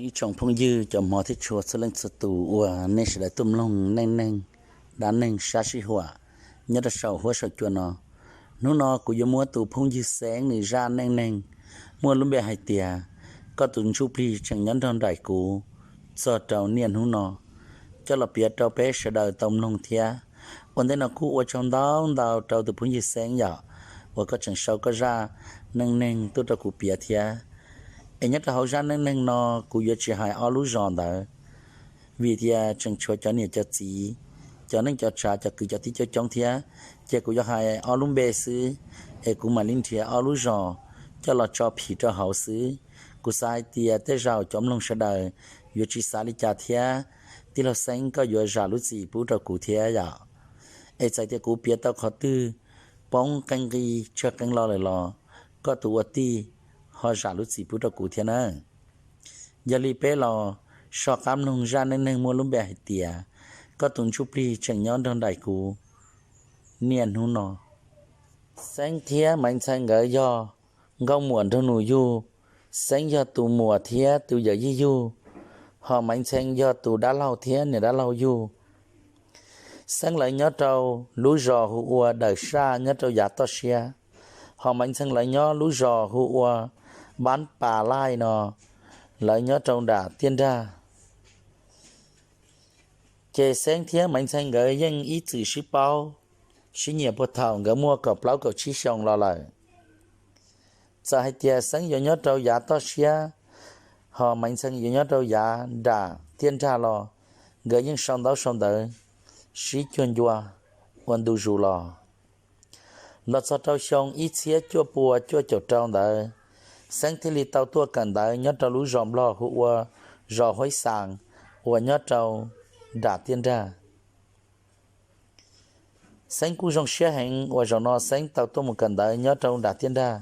Ib tsoom phooj ywg cov hmov thiab tshua txhua leej txhua tus uas nej sawv daws tuaj mloog neej neeg, dab neeg sab sij huam nyob rau saum huab saum cua no. Hnub no kuv yuav muab tus phooj ywg Xeeb nws zaj neej neeg muaj lub npe hais tias koj tus ntsuj plig tseem nyob nrog nraim kuv txog rau niaj hnub no coj los piav rau peb sawv daws tau mloog thiab. Ua ntej no kuj ua tsaug ntau ntau rau tus phooj ywg Xeeb yom, uas koj tseem sau koj zaj neej neeg tuaj rau kuv piav thiab. Es nyob rau hauv zaj neej neeg no kuv yuav tsis hais ob lub zos ntawd, vim tias tseem tshuav cov niam cov txiv, cov neej cov tsav, cov kwv cov tij coob coob thiab, ces kuv yuav hais ob lub npe xwb. Es kuv mam li nrhiav ob lub zos coj los tso phim rau hauv xwb. Kuv xav hais tias tej zaum cov mloog sawv daws yuav tsis xav li cas thiab. Tij laug Xeeb, koj yuav zam lub txim pub rau kuv thiab yom. Es txawm tias kuv piav tau qhov twg poob qeeb nqi tsawg qeeb lo lawm los koj tus ua tij ho zam lub txim pub rau kuv thiab nawb. Yog li peb los so qab mloog zaj neej neeg muaj lub npe hais tias koj tus ntsuj plig tseem nyob nrog nraim kuv niaj hnub no. Xeeb thiab Maiv Ntxhee nkawd yog nkauj muam nraug nus yug. Xeeb yog tus muam thiab tus yawm yij yug, ho Maiv Ntxhee yog tus dab laug thiab niam dab laug yug. Xeeb lawv nyob rau lub zos hu ua Dawm Saj nyob rau yav toj siab, ho Maiv Ntxhee lawv nyob lub zos hu ua Npab Pas Laij no, lawv nyob rau nram Tiaj Nrag. Ces Xeeb thiab Maiv Ntxhee nkawd yeej ib txwm sib paub, sib nyiam puag thaum nkawd muaj kaum plaub kaum tsib xyoo los lawm. Txawm hais tias Xeeb yuav nyob rau yav toj siab, ho Maiv Ntxhee yuav nyob rau yav nram Tiaj Nrag los nkawd yeej sau ntaub sau ntawv sib cuag ncua ua ntu zus los. Los txog rau xyoo ib txhiab cuaj pua cuaj caum rau ntawd, Xeeb thiaj li tau tuaj kawm ntawv nyob rau lub zos Nplog hu ua zos Huaib Xaas uas nyob rau nram Tiaj Nrag. Xeeb kuj zoo siab heev uas zaum no Xeeb tau tuaj mus kawm ntawv nyob rau nram Tiaj Nrag,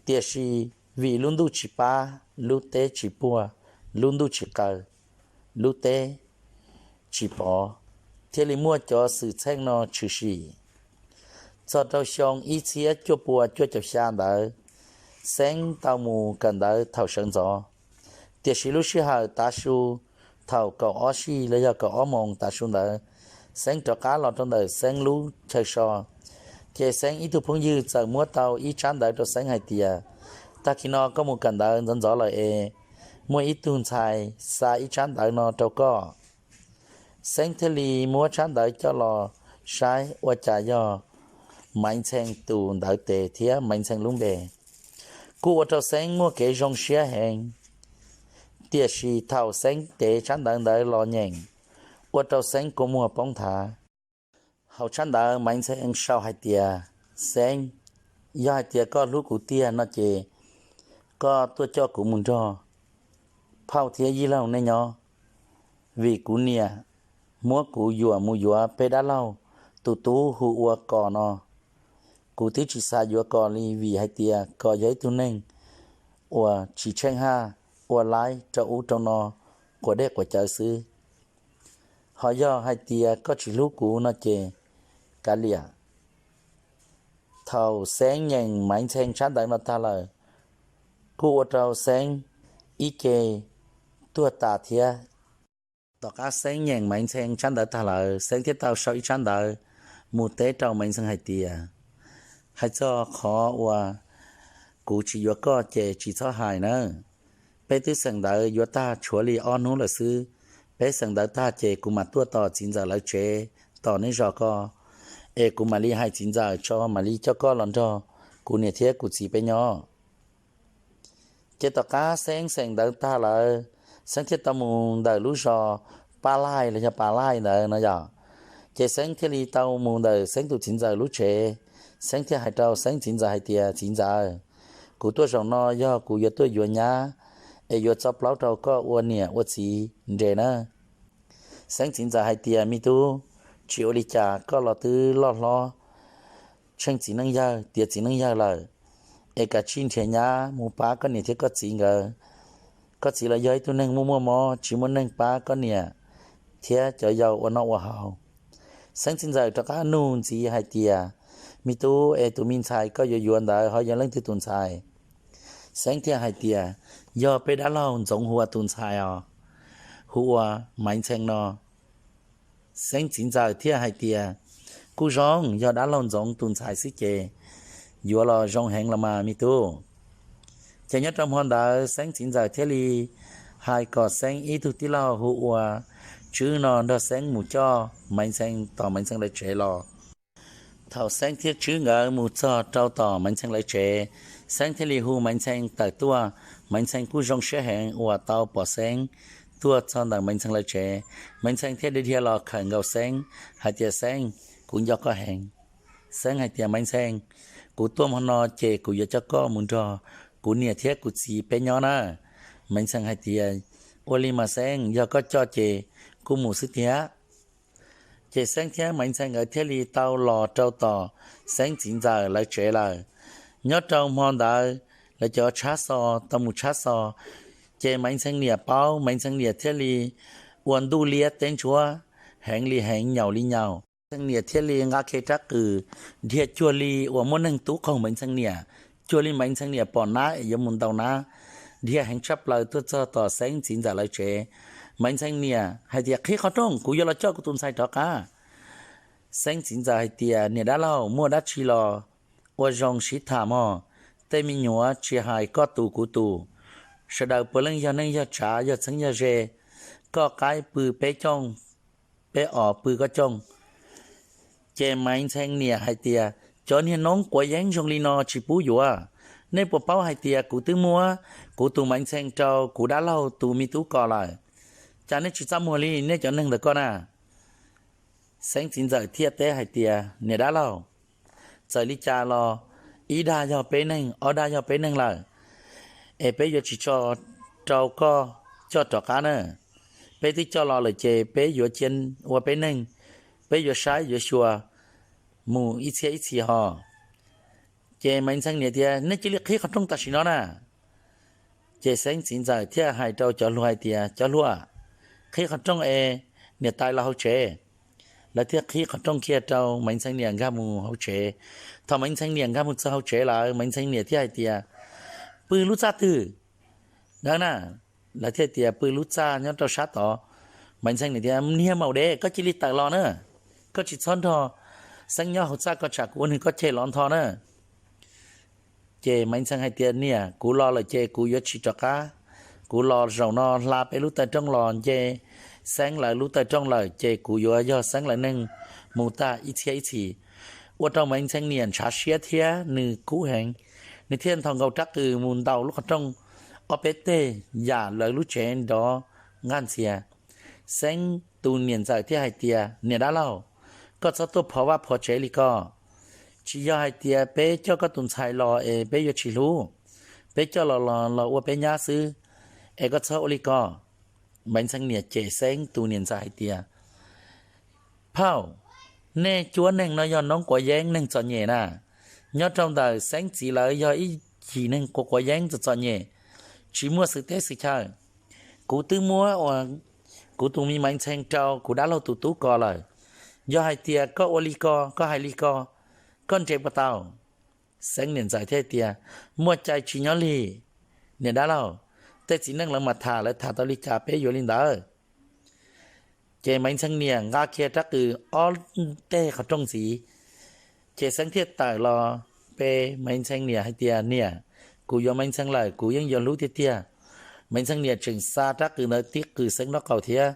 tiam sis vim lub ntuj tsis pab, lub teb tsis puag, lub ntuj tsis qaws, lub teb tsis pov, thiaj li muaj cov xwm txheej no tshwm sim. Txog rau xyoo ib txhiab cuaj pua cuaj caum xya ntawd, Xeeb tau mus kawm ntawv thaum sawv ntxov, tiam sis lub sij hawm tav su thaum kaum ob sij los yog kaum ob moos tav su ntawd, Xeeb rov qab los rau ntawm Xeeb lub chaw so. Ces Xeeb ib tug phooj ywg txawm muab tau ib tsab ntawv rau Xeeb hais tias, tag kis no koj mus kawm ntawv ntxov ntxov lawm es muaj ib tug ntxhais xa ib tsab ntawv no rau koj. Xeeb thiaj li muab tsab ntawv coj los saib ua cas yog Maiv Ntxhee tus ntawv tes thiab Maiv Ntxhee lub npe. Kuj ua rau Xeeb muaj kev zoo siab heev, tiam sis thaum Xeeb tev tsab ntawv ntawd los nyeem, ua rau Xeeb kua muag poob nthav. Hauv tsab ntawv Maiv Ntxhee sau hais tias, Xeeb, yog hais tias koj hlub kuv tiag no ces koj tuaj coj kuv mus nrog phauj thiab yij laug nej nyob, vim kuv niam muab kuv yuam mus yuav peb dab laug tus tub hu ua Kos no. Kuv twb tsis xav yuav Kos li vim hais tias Kos yog ib tug neeg uas tsis tsheej haj, ua laib rau ub rau no, quav dej quav cawv xwb. Ho yog hais tias koj tsis hlub kuv no ces kav liam. Thaum Xeeb nyeem Maiv Ntxhee tsab ntawv no tag lawm, kuj ua rau Xeeb ib ce tuag tas thiab. Tom qab Xeeb nyeem Maiv Ntxhee tsab ntawv tag lawm, Xeeb thiaj tau sau ib tsab ntawv mus teb rau Maiv Ntxhee hais tias, hais txog qhov uas kuv tsis yuav koj ces tsis txhob hais nawb. Peb twb xeem ntawv yuav tag tshuav li ob hnub lawm xwb. Peb xeem ntawv tag ces kuv mam tuaj tom txiv ntxawm lawv tsev, tom neb zos ko, es kuv mam li hais txiv ntxawm tso mam li coj koj los nrog kuv niam thiab kuv txiv peb nyob. Ces tom qab Xeeb xeem ntawv tag lawm, Xeeb thiaj tau mus ntawm lub zos Pab Laij los yog Pas Laij ntawd no yom. Ces Xeeb thiaj li tau mus ntawm Xeeb tus txiv ntxawm lub tsev. Xeeb thiaj hais rau Xeeb txiv ntxawm hais tias, txiv ntxawm, kuv tuaj zaum no yog kuv yuav tuaj yuav nyab, es yuav txo plaub rau koj ua niam ua txiv nres na. Xeeb txiv ntxawm hais tias, me tub, tsis ua li cas, koj los twb loj hlob, tsheej txiv neej yawg tiav txiv neej yawg lawm, es kav tsij nrhiav nyab mus pab koj niam thiab koj txiv nkawd. Koj txiv los yog ib tug neeg muaj muaj mob, tsis muaj neeg pab koj niam thiab cov yau ua noj ua haus. Xeeb txiv ntxawm rov qab nug ntxiv hais tias, me tub, es tus me ntxhais koj yuav yuav ntawd ho yog leej twg tus ntxhais? Xeeb thiaj hais tias, Yog peb dab laug Ntxoov Hua tus ntxhais os, hu ua Maiv Ntxhee no. Xeeb txiv ntxawm thiaj hais tias, Kuj zoo, yog dab laug Ntxoov tus ntxhais xwb ces yuav los zoo heev los mas me tub. Ces nyob rau hmo ntawd Xeeb txiv ntxawm thiaj li hais kom Xeeb ib tug tij laug hu ua Tswb no nrog Xeeb mus coj Maiv Ntxhee tom Maiv Ntxhee lawv tsev los. Thaum Xeeb thiab Tswb nkawd mus txog rau tom Maiv Ntxhee lawv tsev, Xeeb thiaj li hu Maiv Ntxhee tawm tuaj. Maiv Ntxhee kuj zoo siab heev uas tau pom Xeeb tuaj txog ntawm Maiv Ntxhee lawv tsev. Maiv Ntxhee thiaj dhia los khawm nkaus Xeeb hais tias, Xeeb, kuv nco koj heev. Xeeb hais tias, Maiv Ntxhee, kuv tuaj hmo no ces kuv yuav coj koj mus nrog kuv niam thiab kuv txiv peb nyob na. Maiv Ntxhee hais tias, Ua li mas Xeeb, yog koj coj ces kuj mus xwb tiag. Ces Xeeb thiab Maiv Ntxhee nkawd thiaj li tau los rau tom Xeeb txiv ntxawm lawv tsev lawm. Nyob rau hmo ntawd lawv cov tshab xo tau mus tshab xo, ces Maiv Ntxhee niam paub, Maiv Ntxhee niam thiaj li ua ntuj liab teb ntsuab heev li heev, nyaum li nyaum. Maiv Ntxhee niam thiaj li nqa kiag rab qws dhia cuag li uas muaj neeg tub qaug Maiv Ntxhee niam, cuag li Maiv Ntxhee niam pom nab es yuav mus ntaus nab, dhia heev tshaj plaws tuaj txog tom Xeeb txiv ntxawm lawv tsev. Maiv Ntxhee niam hais tias, Qhib qhov rooj, kuv yuav los coj kuv tus ntxhais rov qab. Xeeb txiv ntxawm hais tias, Niam dab laug, muaj dab tsi los ua zoo sib tham mog. Tej me nyuam tsis hais koj tus kuv tus, sawv daws puav leej yog neej yog tsav, yog txheeb yog ze, koj qaib pw peb cooj, peb os pw koj cooj. Ces Maiv Ntxhee niam hais tias, Cov niag noob quav yeeb zoo li no tsis pub yuav. Nej puas paub hais tias kuv twb muab kuv tus Maiv Ntxhee rau kuv dab laug tus me tub Kos lawm, cas nej tsis txaj muag li nej cov neeg ntawm koj na? Xeeb txiv ntxawm thiaj teb hais tias, Niam dab laug, txawm li cas los ib dag yog peb neeg, ob dag yog peb neeg lawm, es peb yuav tsis tso rau koj coj rov qab na. Peb twb coj los lawm ces peb yuav cia ua peb neeg, peb yuav saib yuav xyuas mus ib txhiab ib txhis hos. Ces Maiv Ntxhee niam tias, Nej cia li qhib qhov rooj tam sim no na. Ces Xeeb txiv ntxawm thiaj hais rau cov hluas hais tias, Cov hluas, qhib qhov rooj es niam tais los hauv tsev. Lawv thiaj qhib qhov rooj kiag rau Maiv Ntxhee niam nkag mus hauv tsev. Thaum Maiv Ntxhee niam nkag mus txog hauv tsev lawm, Maiv Ntxhee niam thiaj hais tias, Pw lub txaj twg? Dawb na. Lawv thiaj tias, Pw lub txaj nyob rau sab tod. Maiv Ntxhee niam tias, Niag maum dev, koj cia li tawm los na, koj tsis txhob nrog Xeeb nyob hauv txaj, koj tsam kuv ua nws koj ceg lov ntho na. Ces Maiv Ntxhee hais tias, Niam, kuv los lawm ces kuv yuav tsis rov qab. Kuv los zaum no hla peb lub taw rooj los nce Xeeb lawv lub taw rooj lawm ces kuv yuav yog Xeeb lawv neeg mus tag ib txhiab ib txhis. Ua rau Maiv Ntxhee niam ntshav siab thiab nws kub heev, nws thiaj nthos nkaus rab qws mus ntaus lub qhov rooj ob peb teg, yam lawv lub tsev nrov nqaj ntxias. Xeeb tus niam ntxawm thiaj hais tias, Niam dab laug, koj txhob tuaj phov vaj phov tsev li ko. Tsis yog hais tias peb coj koj tus ntxhais los es peb yuav tsis hlub, peb coj los los los ua peb nyab xwb, es koj txhob ua li ko. Maiv Ntxhee niam cem Xeeb tus niam ntxawm hais tias, Phauj, nej cuab neeg no yog noob quav yeeb neeg txom nyem na. Nyob rau ntawm Xeeb txiv lawv yog ib yim neeg quav quav yeeb txom txom nyem, tsis muaj xwm teb xwm chaw. Kuv twb muab ua kuv tus me Maiv Ntxhee rau kuv dab laug tus tub Kos lawm. Yog hais tias koj ua li ko, koj hais li ko, koj nres puas tau? Xeeb niam ntxawm thiaj tias, Muaj cai tsis nyob lig, niam dab laug. Tej txiv neej lawv mas tham, lawv tham tau li cas peb yuav li ntawd. Ces Maiv Ntxhee niam nqa kiag rab qws ob teg qhov rooj ntxiv, ces Xeeb thiaj tawm los pe Maiv Ntxhee niam hais tias, Niam, kuv yuav Maiv Ntxhee lawm, kuv yeej yuav hlub tiag tiag. Maiv Ntxhee niam tseem xa rab qws ntawd tib qws Xeeb nraub qaum thiab.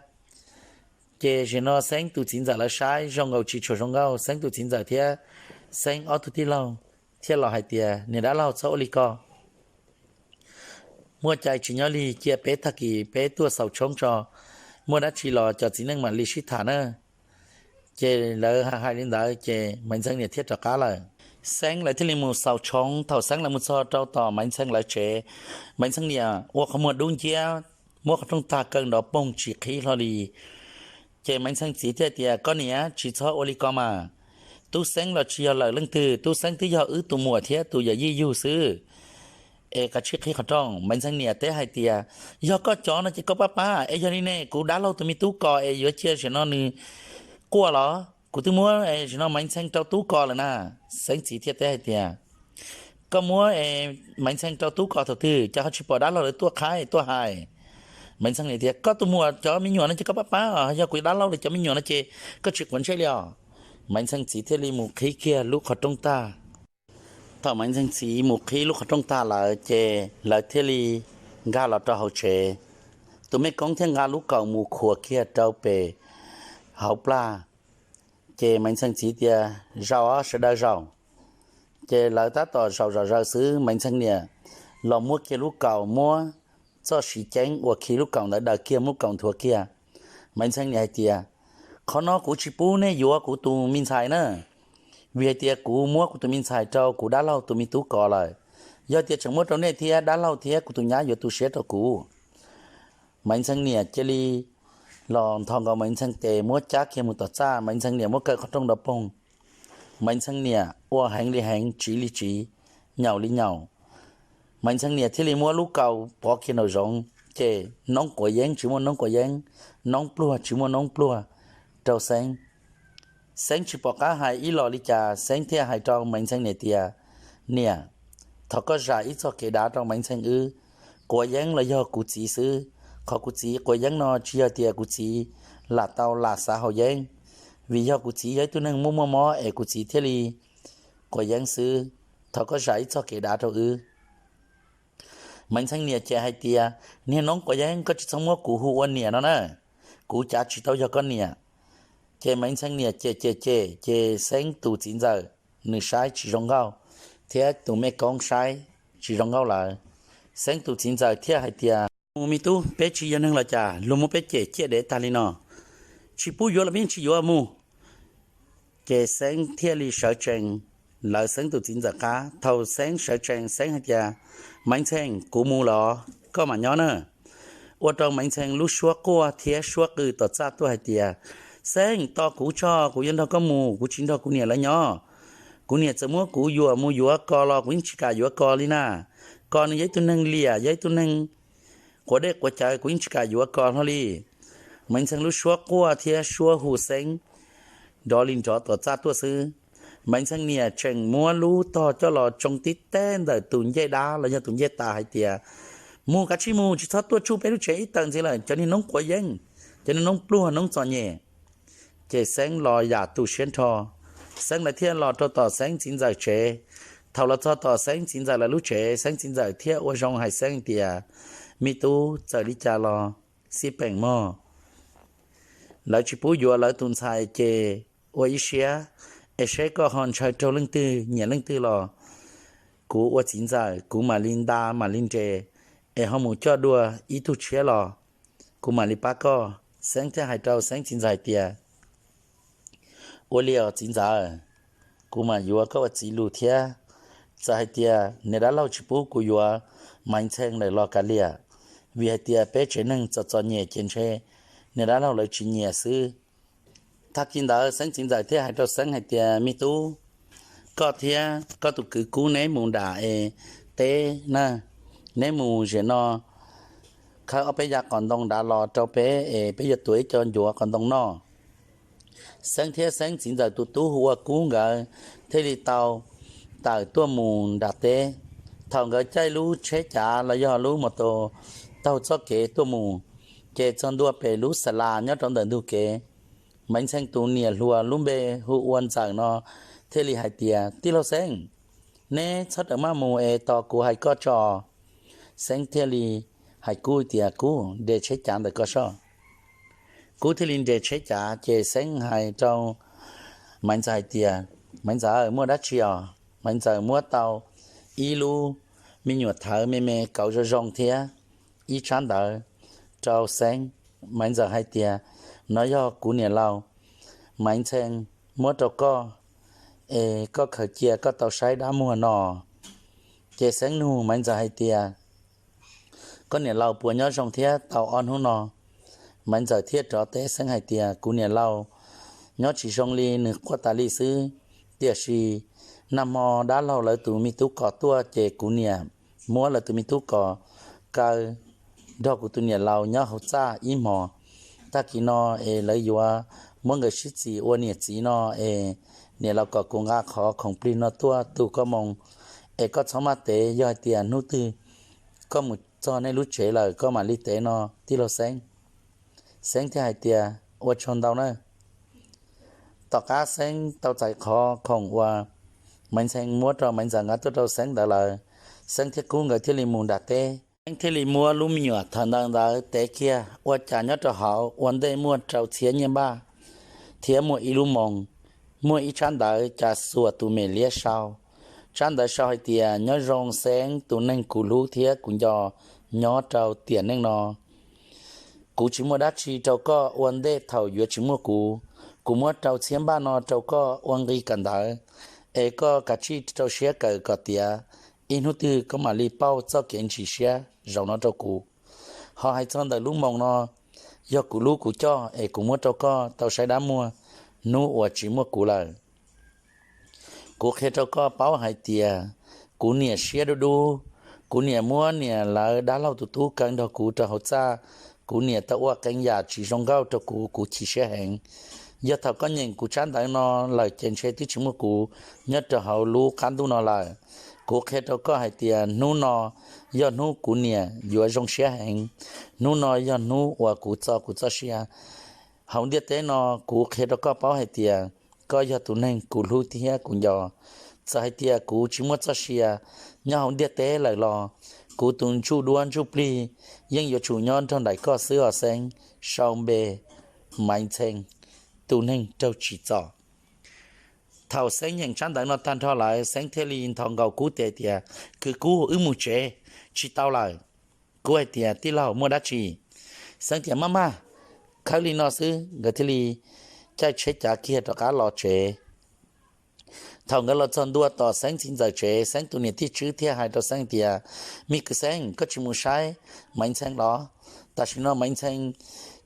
Ces zaum no Xeeb tus txiv ntxawm lawv saib zoo nkaus tsis tshua zoo nkauj, Xeeb tus txiv ntxawm thiab Xeeb ob tug tij laug thiaj los hais tias, Niam dab laug, txhob ua li ko. Muaj cai tsis nyob lig, cia peb tag kis peb tuaj xaus tshoob tso, muaj dab tsi los cov txiv neej mam li sib tham na. Ces lawv hais li ntawd ces Maiv Ntxhee niam thiaj rov qab lawm. Xeeb lawv thiaj li mus xaus tshoob. Thaum Xeeb lawv mus txog rau tom Maiv Ntxhee lawv tsev, Maiv Ntxhee niam ua qhov muag dub nciab, muab qhov rooj tag kaw nrov poog tsis qhib hlo li. Ces Maiv Ntxhee txiv thiaj tias, Koj niam, tsis txhob ua li ko mas. Tub Xeeb los tsis yog lawm leej twg, Tub Xeeb twb yog wb tus muam thiab tus yawm yij yug xwb. Es kav tsij qhib qhov rooj. Maiv Ntxhee niam teb hais tias, Yog koj cov no ces koj pab pab, es yog li ne kuv dab laug tus me tub Kos es yuav cia zaum no nws quaj los? Kuv twb muab zaum no Maiv Ntxhee rau tub Kos lawm na. Xeeb txiv thiaj teb hais tias, Koj muab Maiv Ntxhee rau tub Kos thaum twg, cas ho tsis pom dab laug lawv tuaj qhaib tuaj hais? Maiv Ntxhee niam tias, Koj tus muam cov me nyuam no ces koj pab pab os, yog kuv dab laug li cov me nyuam no ces koj tsis quav ntsej li os. Maiv Ntxhee txiv thiaj li mus qhib kiag lub qhov rooj tag. Thaum Maiv Ntxhee txiv mus qhib lub qhov rooj tag lawm ces lawv thiaj li nkag los rau hauv tsev. Tus mej koob thiaj nqa lub kaus mus khuam kiag rau pem hauv plag. Ces Maiv Ntxhee txiv tias, Zaum os, sawv daws zaum. Ces lawv tab tom zaum zom zaws xwb, Maiv Ntxhee niam los muab kiag lub kaus, muab txoj siv ceeb uas khi lub kaus ntawd daws kiag, muab kaus nthuav kiag. Maiv Ntxhee niam hais tias, Qhov no kuv tsis pub nej yuav kuv tus me ntxhais na, vim hais tias kuv muab kuv tus me ntxhais rau kuv dab laug tus me tub Kos lawm. Yog tias tseem muab rau nej thiab, dab laug thiab kuv tus nyab yuav tu siab rau kuv. Maiv Ntxhee niam cia li los nthos nkaus Maiv Ntxhee tes, muab cab kiag mus tom txaj. Maiv Ntxhee niam muab kaw qhov rooj nrov poog. Maiv Ntxhee niam ua heev li heev, tsiv li tsiv, nyaum li nyaum. Maiv Ntxhee niam thiaj li muab lub kaus pov kiag nraum zoov, ces noob quav yeeb tsis muaj noob quav yeeb, noob pluag tsis muaj noob pluag rau Xeeb. Xeeb tsis pom qab hais ib los li cas, Xeeb thiaj hais rau Maiv Ntxhee niam tias, Niam, thov koj zam ib txoj kev dav rau Maiv Ntxhee wb. Quav yeeb los yog kuv txiv xwb. Qhov kuv txiv quav yeeb no tsis yog tias kuv txiv lam tau lam xav haus yeeb, vim yog kuv txiv yog ib tug neeg muaj muaj mob es kuv txiv thiaj li quav yeeb xwb. Thov koj zam ib txoj kev dav rau wb. Maiv Ntxhee niam ces hais tias, Niag noob quav yeeb, koj tsis txhob muab kuv hu ua niam no na, kuv cav tsis tau yog koj niam. Ces Maiv Ntxhee niam cem cem cem, ces Xeeb tus txiv ntxawm nws saib tsis zoo nkauj, thiab tus mej koob saib tsis zoo nkauj lawm. Xeeb tus txiv ntxawm thiaj hais tias, Mus me tub, peb tsis yog neeg los cas luag muab peb cem ciaj dev tag li no? Tsis pub yuav los peb yeej tsis yuav, mus. Ces Xeeb thiaj li sawv tsees lawv Xeeb tus txiv ntxawm qab. Thaum Xeeb sawv tsees, Xeeb hais tias, Maiv Ntxhee, kuv mus los koj mam nyob na. Ua rau Maiv Ntxhee lub suab quaj thiab suab qw tom txaj tuaj hais tias, Xeeb, tos kuv tso, kuv yuav nrog koj mus, kuv tsis nrog kuv niam lawv nyob. Kuv niam txawm muab kuv yuam mus yuav Kos los kuv yeej tsis kam yuav Kos li na. Kos nws yog ib tug neeg liam, yog ib tug neeg quav dej quav cawv, kuv yeej tsis kam yuav Kos hlo li. Maiv Ntxhee lub suab quaj thiab suab hu Xeeb nrov li nrov tom txaj tuaj xwb. Maiv Ntxhee niam tseem muab lub tog coj los tsoo tib teg ntawm tus ncej dab los yog tus ncej tas hais tias, Mus kav tsij mus, tsis txhob tuaj tsuj peb lub tsev ib tawm ntxiv lawm, cov niag noob quav yeeb, cov niag noob pluag noob txom nyem. Ces Xeeb los yam tu siab nrho, Xeeb lawv thiaj los rau tom Xeeb txiv ntxawm tsev. Thaum los txog tom Xeeb txiv ntxawm lawv lub tsev, Xeeb txiv ntxawm thiaj ua zoo hais Xeeb tias, Me tub, txawm li cas los xij peem mog. Lawv tsis pub yuav lawv tus ntxhais ces ua ib siab, es seb koj ho ntshaw raug leej twg nyiam leej twg los kuv ua txiv ntxawm kuv mam li nta mam li nres, es ho mus coj dua ib tug tshiab los kuv mam li pab koj. Xeeb thiaj hais rau Xeeb txiv ntxawm hais tias, Ua li os txiv ntxawm, kuv mam yuav koj ua txiv lus thiab. Txawm hais tias niag dab laug tsis pub kuv yuav Maiv Ntxhee lawm los kav liam, vim hais tias peb tsev neeg txom txom nyem ces ntshe niag dab laug lawv tsis nyiam xwb. Tag kis ntawd Xeeb txiv ntxawm thiaj hais rau Xeeb hais tias, Me tub, koj thiab koj tus kwv Kub neb mus nram es teb na, neb mus ziam no khawb ob peb yav qos ntoo dav los rau peb es peb yuav tuav ib co ncuav qos ntoo noj. Xeeb thiab Xeeb txiv ntxawm tus tub hu ua Kub nkawd thiaj li tau tawm tuaj mus nram teb. Thaum nkawd caij lub tsheb cav los yog lub mos tos taug txoj kev tuaj mus, ces txog ntua pem lub xa las nyob rau ntawm ntug kev. Maiv Ntxhee tus niam hluas lub npe hu ua Ntxawm no thiaj li hais tias, Tij laug Xeeb, neb txhob rawm maj mus es tos kuv hais koj tso. Xeeb thiaj li hais Kub tias, Kub, nres tsheb cav ntawm ko soj. Kub thiaj li nres tsheb cav, ces Xeeb hais rau Maiv Ntxawm hais tias, Maiv Ntxawm, muaj dab tsi os? Maiv Ntxawm muab tau ib lub me nyuam thawv me me kauv zoo zoo thiab ib tsab ntawv rau Xeeb. Maiv Ntxawm hais tias, No yog kuv niam laus Maiv Ntxhee muab rau koj, es koj khaws cia koj tau saib dab muag no. Ces Xeeb nug Maiv Ntxawm hais tias, Koj niam laus puas nyob zoo thiab tau ob hnub no? Maiv Ntxawm thiaj rov teb Xeeb hais tias, Kuv niam laus nyob tsis zoo li, nws quaj tas li xwb. Tiam sis nag hmo dab laug lawv tus me tub Kos tuaj, ces kuv niam muab lawv tus me tub Kos kaw nrog kuv tus niam laus nyob hauv txaj ib hmos. Tag kis no es lawv yuav muab nkawd sib txis ua niam txiv no es niam laus kom kuv nqa qhov khoom plig no tuaj tu koj moo es koj txhob maj tev, yog hais tias hnub twg koj mus txog nej lub tsev lawm koj mam li tev no tij laug Xeeb. Xeeb thiaj hais tias, Ua tsaug ntau na. Tom qab Xeeb tau txais qhov khoom uas Maiv Ntxhee muab rau Maiv Ntxawm nqa tuaj rau Xeeb ntawd lawm, Xeeb thiab Kub nkawd thiaj li mus nram teb. Xeeb thiaj li muab lub me nyuam thaum ntawd ntawd tev kiag ua cas nyob rau hauv ua ntej muaj rau txhiab nyiaj npaj thiab muaj ib lub moos, muaj ib tsab ntawv cas xuas tus mem liab sau. Tsab ntawv sau hais tias, Nyob zoo Xeeb tus neeg kuv hlub thiab kuv nco nyob rau tiam neej no. Kuv tsis muaj dab tsi rau koj ua ntej thaum yuav tsis muaj kuv. Kuv muab rau txhiab npaj no rau koj ua nqi kawm ntawv, es koj kav tsij rau siab kawm kom tiav, ib hnub twg koj mam li pauj txoj kev ntsis siab zaum no rau kuv. Ho hais txog ntawm lub moos no, yog kuv lub kuv coj es kuv muab rau koj tau saib dab muag hnub uas tsis muaj kuv lawm. Kuv qhia rau koj paub hais tias kuv niam siab dub dub, kuv niam muab niam lawv dab laug tus tub kaw nrog kuv rau hauv txaj, kuv niam tau ua qee yam tsis zoo nkauj rau kuv, kuv chim siab heev. Yog thaum koj nyeem kuv tsab ntawv no lawm ces ntshe twb tsis muaj kuv nyob rau hauv lub qab ntuj no lawm. Kuv qhia rau koj hais tias hnub no yog hnub kuv niam yuav zoo siab heev, hnub no yog hnub uas kuv txo kuv txoj sia. Hauv ntiaj teb no kuv qhia rau koj paub hais tias koj yog tus neeg kuv hlub thiab kuv nco. Txawm hais tias kuv tsis muaj txoj sia nyob hauv ntiaj teb lawm los kuv tus ntsuj duab ntsuj plig yeej yuav tsum nyob nrog nraim koj xwb os Xeeb. Sau npe, Maiv Ntxhee, tus neeg raug tsim txom. Thaum Xeeb nyeem tsab ntawv no tag nrho lawm, Xeeb thiaj li nthos nkaus Kub tes tias, Kwv Kub, wb mus tsev, tsis tau lawm. Kub hais tias, Tij laug, muaj dab tsi? Xeeb tias, Maj maj, khawb li no xwb. Nkawd thiaj li caij tsheb cav kiag rov qab los tsev. Thaum nkawd los txog ntua tom Xeeb txiv ntxawm tsev, Xeeb tus niam tij Tswb thiaj hais rau Xeeb tias, Me kwv Xeeb, koj tsis mus saib Maiv Ntxhee los? Tam sim no Maiv Ntxhee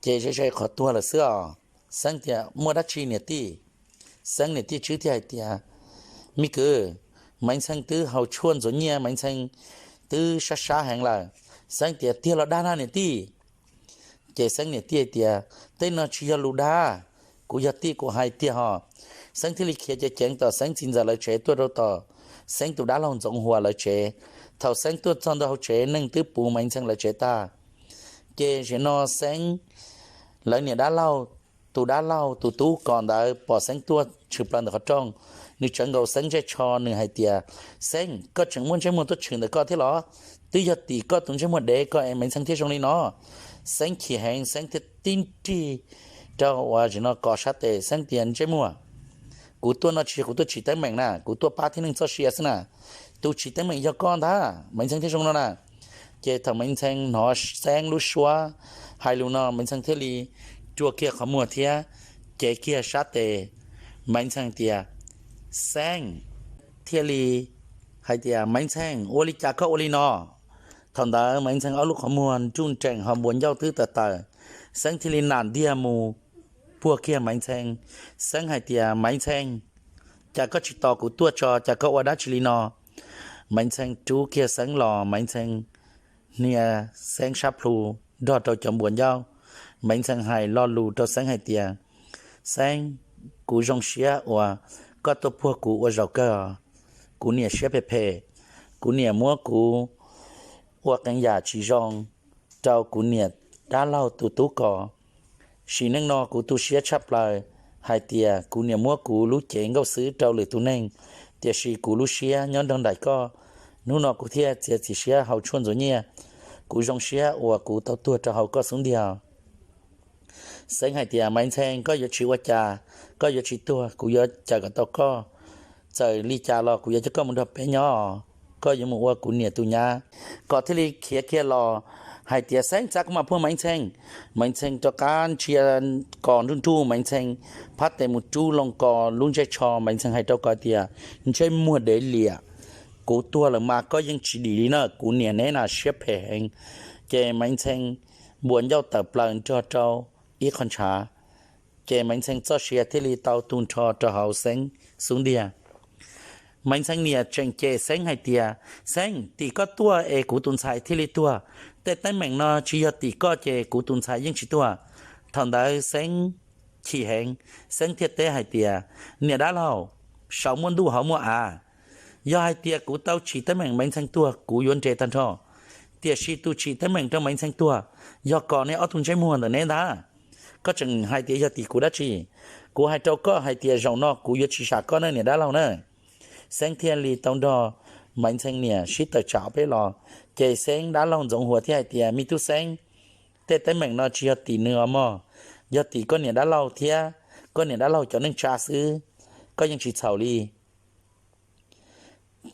ces ze ze qhov tuag lawm xwb os. Xeeb tias, Muaj dab tsi niam tij? Xeeb niam tij Tswb thiaj hais tias, Me kwv, Maiv Ntxhee twb haus tshuaj ntxuav nyiaj, Maiv Ntxhee twb sab sab heev lawm. Xeeb tias, Tiag los dag na niam tij? Ces Xeeb niam tij hais tias, Tej no tsis yog lus dag, kuv yog tij kuv hais tiag hos. Xeeb thiaj li khiav ceev ceev tom Xeeb txiv ntxawm lawv tsev tuaj rau tom Xeeb tus dab laug Ntxoov Huas lawv tsev. Thaum Xeeb tuaj txog ntua hauv tsev, neeg twb puv Maiv Ntxhee lawv tsev tag. Ces zaum no Xeeb lawv niam dab laug, tus dab laug tus tub Kom ntawd pom Xeeb tuaj tshwm plaws ntawm qhov rooj, nws tsawv nkaus Xeeb ntsej tsho, nws hais tias, Xeeb, koj tseem muaj ntsej muag tuaj tshwm ntawm koj thiab los? Twb yog tim koj tus ntsej muag dev ko es Maiv Ntxhee thiaj zoo li no. Xeeb chim heev, Xeeb thiaj tib nrig rau uas zaum no Kom sab tes, Xeeb tias, Ntsej muag, kuv tuaj no tsis yog kuv tuaj tsim teeb meem na, kuv tuaj pab tib neeg txoj sia xwb na. Tus tsim teeb meem yog koj ntag, Maiv Ntxhee thiaj zoo no na. Ces thaum Maiv Ntxhee hnov Xeeb lub suab hais lus no, Maiv Ntxhee thiaj li rua kiag qhov muag thiab cev kiag sab tes. Maiv Ntxhee tias, Xeeb, thiaj li hais tias, Maiv Ntxhee, ua li cas koj ua li no? Thaum ntawd Maiv Ntxhee ob lub qhov muag nruj nreem ho npua ncauj twb tawm tawm. Xeeb thiaj li nam ntiag mus puag kiag Maiv Ntxhee. Xeeb hais tias, Maiv Ntxhee, cas koj tsis tos kuv tuaj tso, cas koj ua dab tsi li no? Maiv Ntxhee rub kiag Xeeb los, Maiv Ntxhee hnia Xeeb sab plhu nrog rau cov npua ncauj. Maiv Ntxhee hais lo lus rau Xeeb hais tias, Xeeb, kuv zoo siab uas koj tuaj puag kuv ua zaum kawg. Kuv niam siab phem phem, kuv niam muab kuv ua qee yam tsis zoo rau kuv niam dab laug tus tub Kom. Sim neej no kuv tu siab tshaj plaws hais tias kuv niam muab kuv lub cev nkauj xwb rau lwm tus neeg, tiam sis kuv lub siab nyob nrog nraim koj. Hnub no kuv thiaj txiav txim siab haus tshuaj ntxuav nyiaj. Kuv zoo siab uas kuv tau tuag rau hauv koj xub ntiag. Xeeb hais tias, Maiv Ntxhee, koj yuav tsis ua cas, koj yuav tsis tuag, kuv yuav cawm kom tau koj. Txawm li cas los kuv yuav coj koj mus nrog peb nyob, koj yuav mus ua kuv niam tus nyab. Kom thiaj li khiav kiag los hais tias, Xeeb, txav kuv mam puag Maiv Ntxhee. Maiv Ntxhee rov qab ntsia Kom nruj nruj, Maiv Ntxhee phab tes mus rub loo Kom lub ntsej tsho. Maiv Ntxhee hais rau Kom tias, Ntsej muag dev liam, kuv tuag lawm mas koj yeej tsis dim li na, kuv niam neb na siab phem heev. Ces Maiv Ntxhee npua ncauj tawm plaws nrog rau ib qho ntshav. Ces Maiv Ntxhee txoj sia thiaj li tau tu nrho rau hauv Xeeb xub ntiag. Maiv Ntxhee niam tseem cem Xeeb hais tias, Xeeb, tim koj tuaj es kuv tus ntxhais thiaj li tuag. Tej teeb meem no tsis yog tim koj ces kuv tus ntxhais yeej tsis tuag. Thaum ntawd Xeeb chim heev, Xeeb thiaj teb hais tias, Niam dab laug, saum muaj ntuj hauv muaj av, Yog hais tias kuv tau tsim teeb meem Maiv Ntxhee tuag kuv yuav nres tag nrho, tiam sis tus tsim teeb meem rau Maiv Ntxhee tuag yog kom neb ob tug ntsej muag ntawm neb ntag. Koj tseem hais tias yog tim kuv dab tsi? Kuv hais rau koj hais tias zaum no kuv yuav tsis zam koj ne niam dab laug na. Xeeb thiaj li tau nrog Maiv Ntxhee niam sib tawm tsam ob peb los, ces Xeeb dab laug Ntxoov Huas thiaj hais tias me tub Xeeb, tej teeb meem no tsis yog tim nws os mog, yog tim koj niam dab laug thiab koj niam dab laug cov neej tsa xwb, koj yeej tsis txhaum li.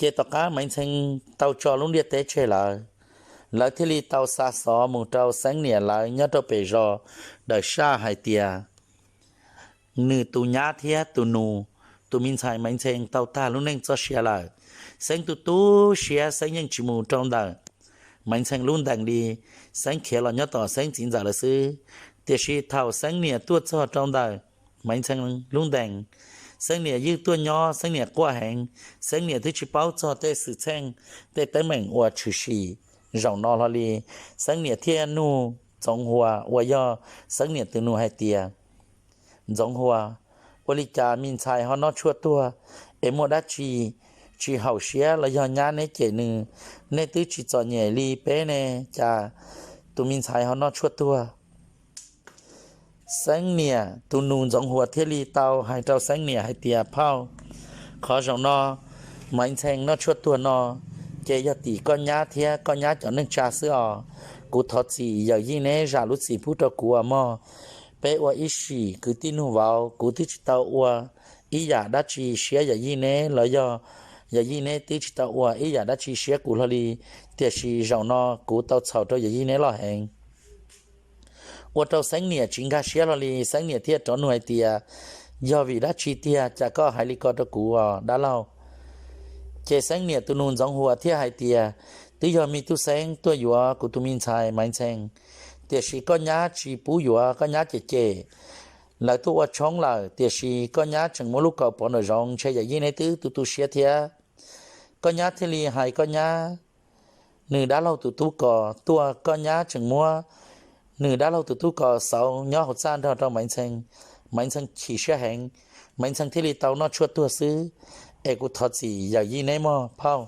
Ces tom qab Maiv Ntxhee tau tso lub ntiaj teb tseg lawm, lawv thiaj li tau xa xov mus rau Xeeb niam lawv nyob rau pem zos Dawm Saj hais tias nws tus nyab thiab tus nus, tus me ntxhais Maiv Ntxhee tau tag lub neej txoj sia lawm. Xeeb tu tu siab, Xeeb yeej tsis mus rau ntawm Maiv Ntxhee lub ntees li, Xeeb khiav los nyob tom Xeeb txiv ntxawm lawv xwb. Tiam sis thaum Xeeb niam tuaj txog rau ntawm Maiv Ntxhee lub ntees, Xeeb niam ywj tuaj nyob, Xeeb niam quaj heev, Xeeb niam twb tsis paub txog tej xwm txheej, tej teeb meem uas tshwm sim zaum no hlo li. Xeeb niam thiaj nug Ntxoov Huas uas yog Xeeb niam tus nus hais tias, Ntxoov Huas, ua li cas me ntxhais ho noj tshuaj tuag es muaj dab tsi tsis haum siab los yog nyab neb cem nws, neb twb tsis txom nyem li peb ne, cas tus me ntxhais ho noj tshuaj tuag? Xeeb niam tus nus Ntxoov Huas thiaj li tau hais rau Xeeb niam hais tias, phauj, qhov zaum no Maiv Ntxhee noj tshuaj tuag no ces yog tim koj nyab thiab koj nyab cov neej tsa xwb os. Kuv thov txim yawm yij neb zam lub txim pub rau kuv os mog. Peb ua ib sim kwv tij nug vauv, kuv twb tsis tau ua ib yam dab tsi siab yawm yij neb los yog yawm yij neb twb tsis tau ua ib yam dab tsi siab kuv hlo li, tiam sis zaum no kuv tau txhaum rau yawm yij neb loj heev. Ua rau Xeeb niam tsis nkag siab hlo li, Xeeb niam thiaj rov nug hais tias, yog vim dab tsi tiag cas koj hais li ko rau kuv os dab laug? Ces Xeeb niam tus nus Ntxoov Huas thiaj hais tias, twb yog me tub Xeeb tuaj yuav kuv tus me ntxhais Maiv Ntxhee, tiam sis koj nyab tsis pub yuav, koj nyab cem cem. Lawv tuaj ua tshoob lawm, tiam sis koj nyab tseem muab lub kaus pov nraum zoov, ntshe yawm yij neb twb tu tu siab thiab. Koj nyab thiaj li hais koj nyab nws dab laug tus tub kos tuaj, koj nyab tseem muab nws dab laug tus tub kos xauv nyob hauv txaj nrog rau Maiv Ntxhee. Maiv Ntxhee chim siab heev, Maiv Ntxhee thiaj li tau noj tshuaj tuag xwb. Es kuv thov txim yawm yij neb mog phauj.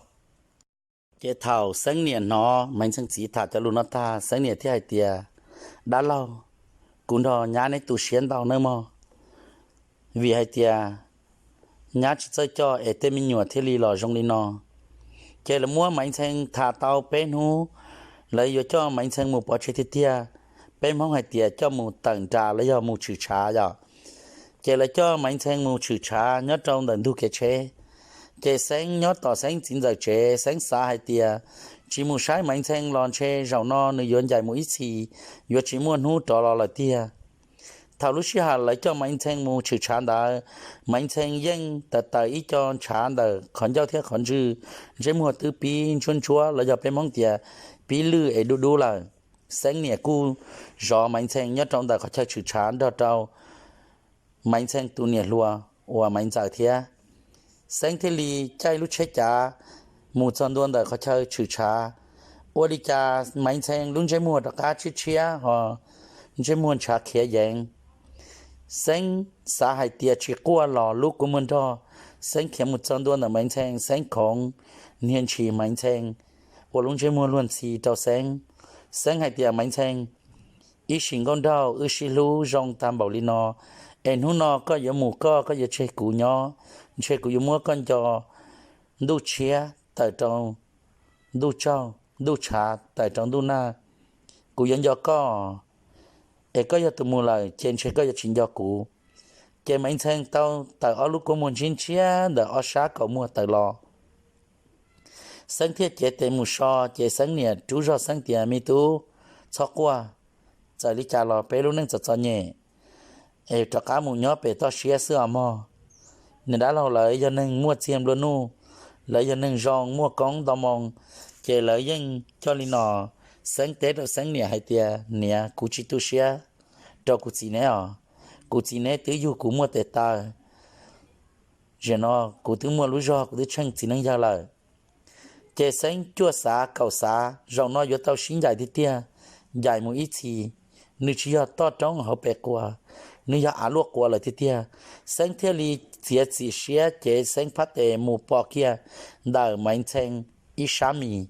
Ces thaum Xeeb niam hnov Maiv Ntxhee txiv tham cov lus no tag, Xeeb niam thiaj hais tias, dab laug, kuv nrog nyab neb tu siab ntau nawb mog, vim hais tias nyab tsis txawj coj es tej me nyuam thiaj li los zoo li no. Ces lawv muab Maiv Ntxhee tham tau peb hnub, lawv yuav coj Maiv Ntxhee mus pov tseg tiag tiag. Peb Hmoob hais tias coj mus tawm nras los yog mus tshwm tshav yom. Ces lawv coj Maiv Ntxhee mus tshwm tshav nyob rau ntawm ntug kev tsheb. Ces Xeeb nyob tom Xeeb txiv ntxawm tsev, Xeeb xav hais tias tsis mus saib Maiv Ntxhee los ntshe zaum no nws yuav ncaim mus ib txhis, yuav tsis muaj hnub rov los lawm tiag. Thaum lub sij hawm lawv coj Maiv Ntxhee mus tshwm tshav ntawd, Maiv Ntxhee yeej tawm tawm ib co ntshav ntawm qhov ncauj thiab qhov ntswg, ntsej muag twb pib ntsuab ntsuab los yog peb Hmoob tias pib lwj es dub dub lawm. Xeeb niam kuj zov Maiv Ntxhee nyob rau ntawm qhov chaw tshwm tshav nrog rau Maiv Ntxhee tus niam hluas uas Maiv Ntxawm thiab. Xeeb thiaj li caij lub tsheb cav mus txog ntua ntawm qhov chaw tshwm tshav. Ua li cas Maiv Ntxhee lub ntsej muag rov qab tshiab tshiab ho ntsej muag ntshav khiav yeev. Xeeb xav hais tias tsis quaj los lub kua muag nrog. Xeeb khiav mus txog ntua ntawm Maiv Ntxhee, Xeeb khoov, niag ntshis Maiv Ntxhee ua lub ntsej muag luag ntxhi rau Xeeb. Xeeb hais tias, Maiv Ntxhee, ib sim nkauj nraug wb sib hlub zoo tag npaum li no, es hnub no koj yuav mus koj, koj yuav tseg kuv nyob, ntshe kuv yuav muab koj nco ntuj tshiab tawm rau ntuj tsaug, ntuj tshav tawm rau ntuj nag. Kuv yuav nco koj, es koj yog tus mus lawm ces ntshe koj yuav tsis nco kuv. Ces Maiv Ntxhee tau tawm ob lub kua muag ntshiab ntshiab ntawm ob sab kaum muag tawm los. Xeeb thiaj cev tes mus so, ces Xeeb niam rub zog Xeeb tias, me tub, txhob quaj, txawm li cas los peb lub neej txom txom nyem es rov qab mus nyob pem toj siab xwb os mog. Niam dab laug lawv yog neeg muaj txiag nplua nuj, lawv yog neeg zoo muaj koob nto moo, ces lawv yeej coj li no. Xeeb teb rau Xeeb niam hais tias, niam, kuv tsis tu siab rau kuv txiv neb os. Kuv txiv neb twb yug kuv muaj tes taw, zaum no kuv twb muaj lub zog, kuv twb tsheej txiv neej yawg lawm. Ces Xeeb cuaj xav kaum xav, zaum no yuav tau sib ncaim tiag tiag, ncaim mus ib txhis. Nws tsis yog toj roob hauv pes quas, nws yog av luaj quas lawm tiag tiag. Xeeb thiaj li txiav txim siab ces Xeeb phab tes mus pos kiag ntawm Maiv Ntxhee ib sab mis.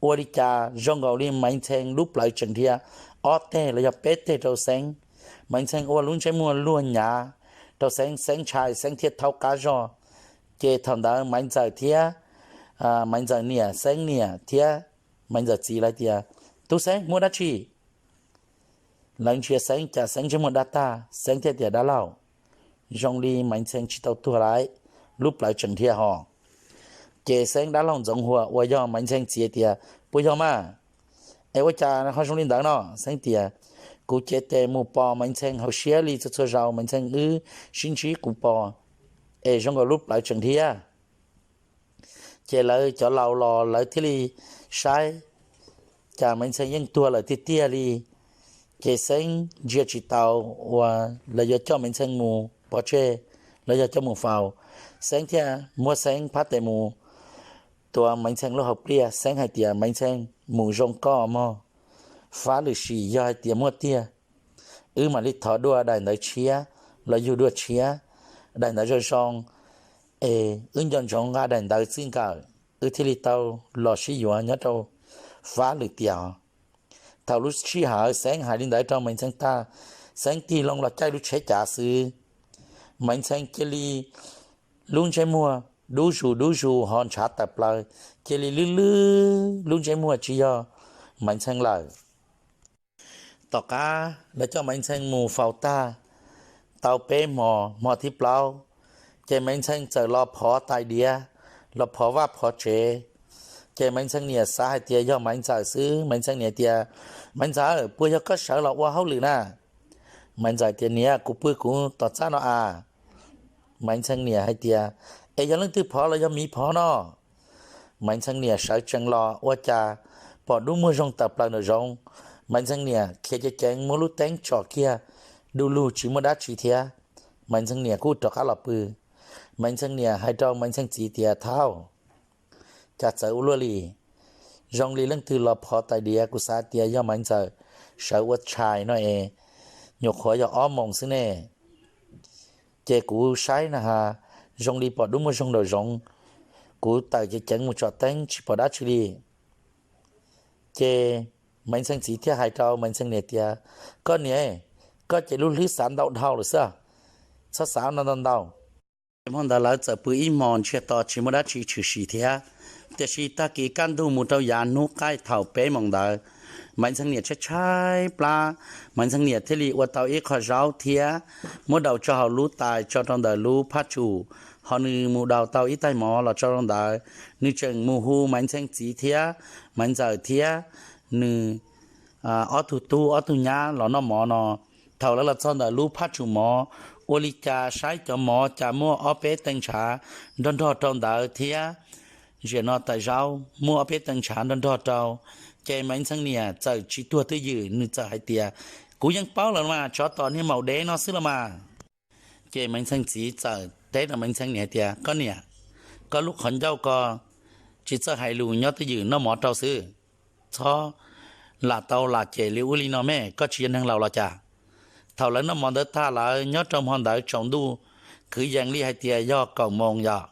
Ua li cas zoo nkaus li Maiv Ntxhee lub plawv tseem dhia ob teg los yog peb teg rau Xeeb. Maiv Ntxhee ua lub ntsej muag luag nyav rau Xeeb, Xeeb ntshai Xeeb thiaj thaub qab zog. Ces thaum ntawd Maiv Ntxawm thiab, Maiv Ntxawm niam, Xeeb niam thiab Maiv Ntxawm txiv lawv tias, Tub Xeeb, muaj dab tsi? Lawv ntsia Xeeb cas Xeeb ntsej muag daj tag, Xeeb thiaj tias, Dab laug, zoo li Maiv Ntxhee tsis tau tuag lawm, lub plawv tseem dhia hos. Ces Xeeb dab laug Ntxoov Huas uas yog Maiv Ntxhee txiv tias, Puas yog mas? Es ua cas ho zoo li ntawd no? Xeeb tias, Kuv cev tes mus pos Maiv Ntxhee hauv siab li txhua txhua zaus Maiv Ntxhee wb sib ntsib kuv pos es zoo nkaus lub plawv tseem dhia. Ces lawv cov laus los lawv thiaj li saib, cas Maiv Ntxhee yeej tuag lawm tiag tiag li. Ces Xeeb ntsia tsis tau uas lawv yuav coj Maiv Ntxhee mus pov tseg los yog coj mus faus. Xeeb thiaj muab Xeeb phab tes mus tuav Maiv Ntxhee lub hauv pliaj. Xeeb hais tias, Maiv Ntxhee, mus zoo koj mog. Fab lwm sim yog hais tias muaj tiag, wb mam li thov dua daim ntawv tshiab los yug dua tshiab, daim ntawv zoo zoo, es wb nco ntsoov nqa daim ntawv txij nkawm, wb thiaj li tau los sib yuav nyob rau fab lwm tiam. Thaum lub sij hawm Xeeb hais li ntawd rau Maiv Ntxhee tag, Xeeb tig loo los caij lub tsheb cav xwb. Maiv Ntxhee cia li lub ntsej muag dub zus dub zus ho ntshav tawm plaws, cia li lwj lwj lub ntsej muag tsis yog Maiv Ntxhee lawm. Tom qab lawv coj Maiv Ntxhee mus faus tag, tau peb hmo, hmo thib plaub, ces Maiv Ntxhee txawm los phov tais diav, los phov vaj phov tsev. Ces Maiv Ntxhee niam xav hais tias yog Maiv Ntxawm xwb. Maiv Ntxhee niam tias, Maiv Ntxawm, puas yog koj sawv los ua hauj lwm na? Maiv Ntxawm tias, Niam, kuv pw kuv tom txaj no as. Maiv Ntxhee niam hais tias, Es yog leej twg phov los yog miv phov no? Maiv Ntxhee niam sawv tsees los ua cas pom dub muag zoo tawm plaws nraum zoov. Maiv Ntxhee niam khiav ceev ceev muab lub teeb tsom kiag, du lug tsis muaj dab tsi thiab. Maiv Ntxhee niam kuj rov qab los pw. Maiv Ntxhee niam hais rau Maiv Ntxhee txiv tias, Thaub, cas txawv ua luaj li, zoo li leej twg los phov tais diav, kuv xav tias yog Maiv Ntxawm sawv ua tshais no es, nyuam qhuav yog ob moos xwb ne. Ces kuv saib na has, zoo li pom dub muag zoo nraum zoov, kuv tawm ceev ceev mus tsom teeb tsis pom dab tsi li. Ces Maiv Ntxhee txiv thiaj hais rau Maiv Ntxhee niam tias, Koj niam, koj ces lub hlwb xav ntau dhau lawm xwb, txhob xav ntau ntau. Ces hmo ntawd lawv txawm pw ib hmos ntsiag to tsis muaj dab tsi tshwm sim thiab. Tiam sis tag kis kaj ntug mus rau yav hnub qaij thaum peb moos ntawd, Maiv Ntxhee niam tshaib tshaib plab, Maiv Ntxhee niam thiaj li ua tau ib qho zaub thiab muab daus tso hauv lub tais tso rau ntawm lub phaj tsum, ho nws mus daus tau ib tais mov los tso rau ntawd. Nws tseem mus hu Maiv Ntxhee txiv thiab Maiv Ntxawm thiab nws ob tug tub ob tug nyab los noj mov no. Thaum lawv los txog ntawm lub phaj tsum mov, ua li cas saib cov mov cas muaj ob peb tee ntshav nrog nrog rau ntawd thiab ziam no tais zaub muaj ob peb tee ntshav nrog nrog rau. Ces Maiv Ntxhee niam txawm tsis tuag twj ywm, nws txawm hais tias, Kuv yeej paub lawm mas, tsov tom niag maum dev no xwb los mas. Ces Maiv Ntxhee txiv txawm teb rau Maiv Ntxhee niam hais tias, Koj niam, koj lub qhov ncauj ko tsis txawj hais lus, nyob twj ywm noj mov rau xwb, txhob lam tau lam cem li ub li no me, koj tsis yog neeg laus los cas? Thaum lawv noj mov ntawd tag lawm, nyob rau hmo ntawd tsaus ntuj, kwv yees li hais tias yog kaum moos yom.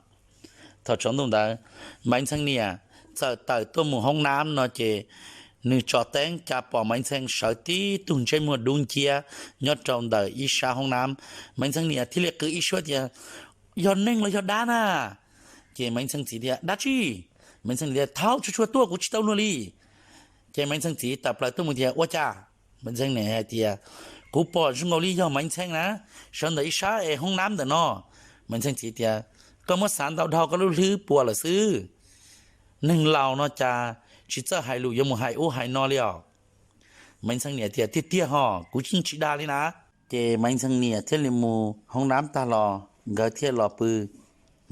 Thaum tsaus ntuj ntawd, Maiv Ntxhee niam txawm tawm tuaj mus hoob nab no ces nws tsom teeb cas pom Maiv Ntxhee sawv tib tug ntsej muag dub nciab nyob rau ntawm ib sab hoob nab. Maiv Ntxhee niam thiaj li qw ib suab tias, Yog neeg los yog dab na? Ces Maiv Ntxhee txiv tias, Dab tsi? Maiv Ntxhee tias, Thaub, tsuag tsuag tuaj, kuv tsis tau luag li. Ces Maiv Ntxhee txiv tawm plaws tuaj mus tias, Ua cas? Maiv Ntxhee niam hais tias, Kuv pom zoo nkaus li yog Maiv Ntxhee na, sawv ntawm ib sab es hoob nab ntawm no. Maiv Ntxhee txiv tias, Koj muab xav ntau dhau koj lub hlwb puas lawm xwb. Neeg laus no cas tsis txawj hais lus yuav mus hais ub hais no li os. Maiv Ntxhee niam tias, Tiag tiag hos, kuv yeej tsis dag li na. Ces Maiv Ntxhee niam thiaj li mus hoob nab tag los nkawd thiaj los pw.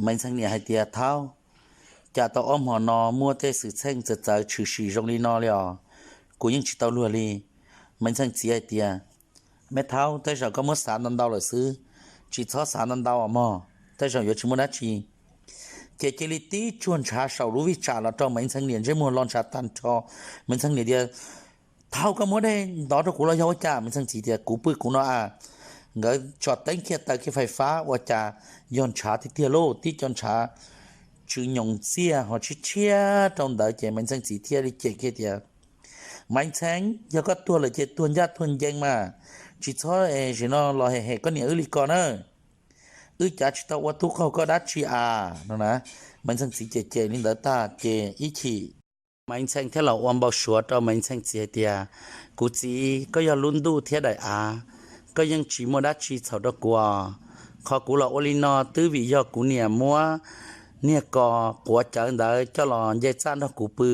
Maiv Ntxhee niam hais tias, Thaub, cas tau ob hmo no muaj tej xwm txheej txawv txawv tshwm sim zoo li no li os, kuv yeej tsis tau luag li. Maiv Ntxhee txiv hais tias, Me Thaub, tej zaum koj muab xav ntau ntau lawm xwb, tsis txhob xav ntau ntau os mog, tej zaum yuav tsis muaj dab tsi. Ces cia li tib tsuag ntshav saum lub vij tsam los rau Maiv Ntxhee niam ntsej muag lo ntshav tag nrho. Maiv Ntxhee niam tias, Thaub, koj muab dej ntov rau kuv los yog ua cas? Maiv Ntxhee txiv tias, Kuv pw kuv no as. Nkawd tso teeb kiag taws kiag fais fab ua cas yog ntshav tiag tiag lauj, tib co ntshav tsw nyoos txiaj ho tshiab tshiab rau ntawd ces Maiv Ntxhee txiv thiaj li cem kiag tias, Maiv Ntxhee, yog koj tuag lawm ces tuag ncaj tuag ncees mas, tsis txhob es zaum no los hem hem koj niam wb li ko na. Wb cav tsis tau ua tub qaug koj dab tsi as no na. Maiv Ntxhee txiv cem cem li ntawd tag ces ib chim Maiv Ntxhee thiaj los ua npau suav rau Maiv Ntxhee txiv hais tias, Kuv txiv, koj yog lub ntuj thiab daim av, koj yeej tsis muaj dab tsi txhaum rau kuv os. Qhov kuv los ua li no twb vim yog kuv niam muab niag kos quav cawv ntawd coj los nce txaj nrog kuv pw,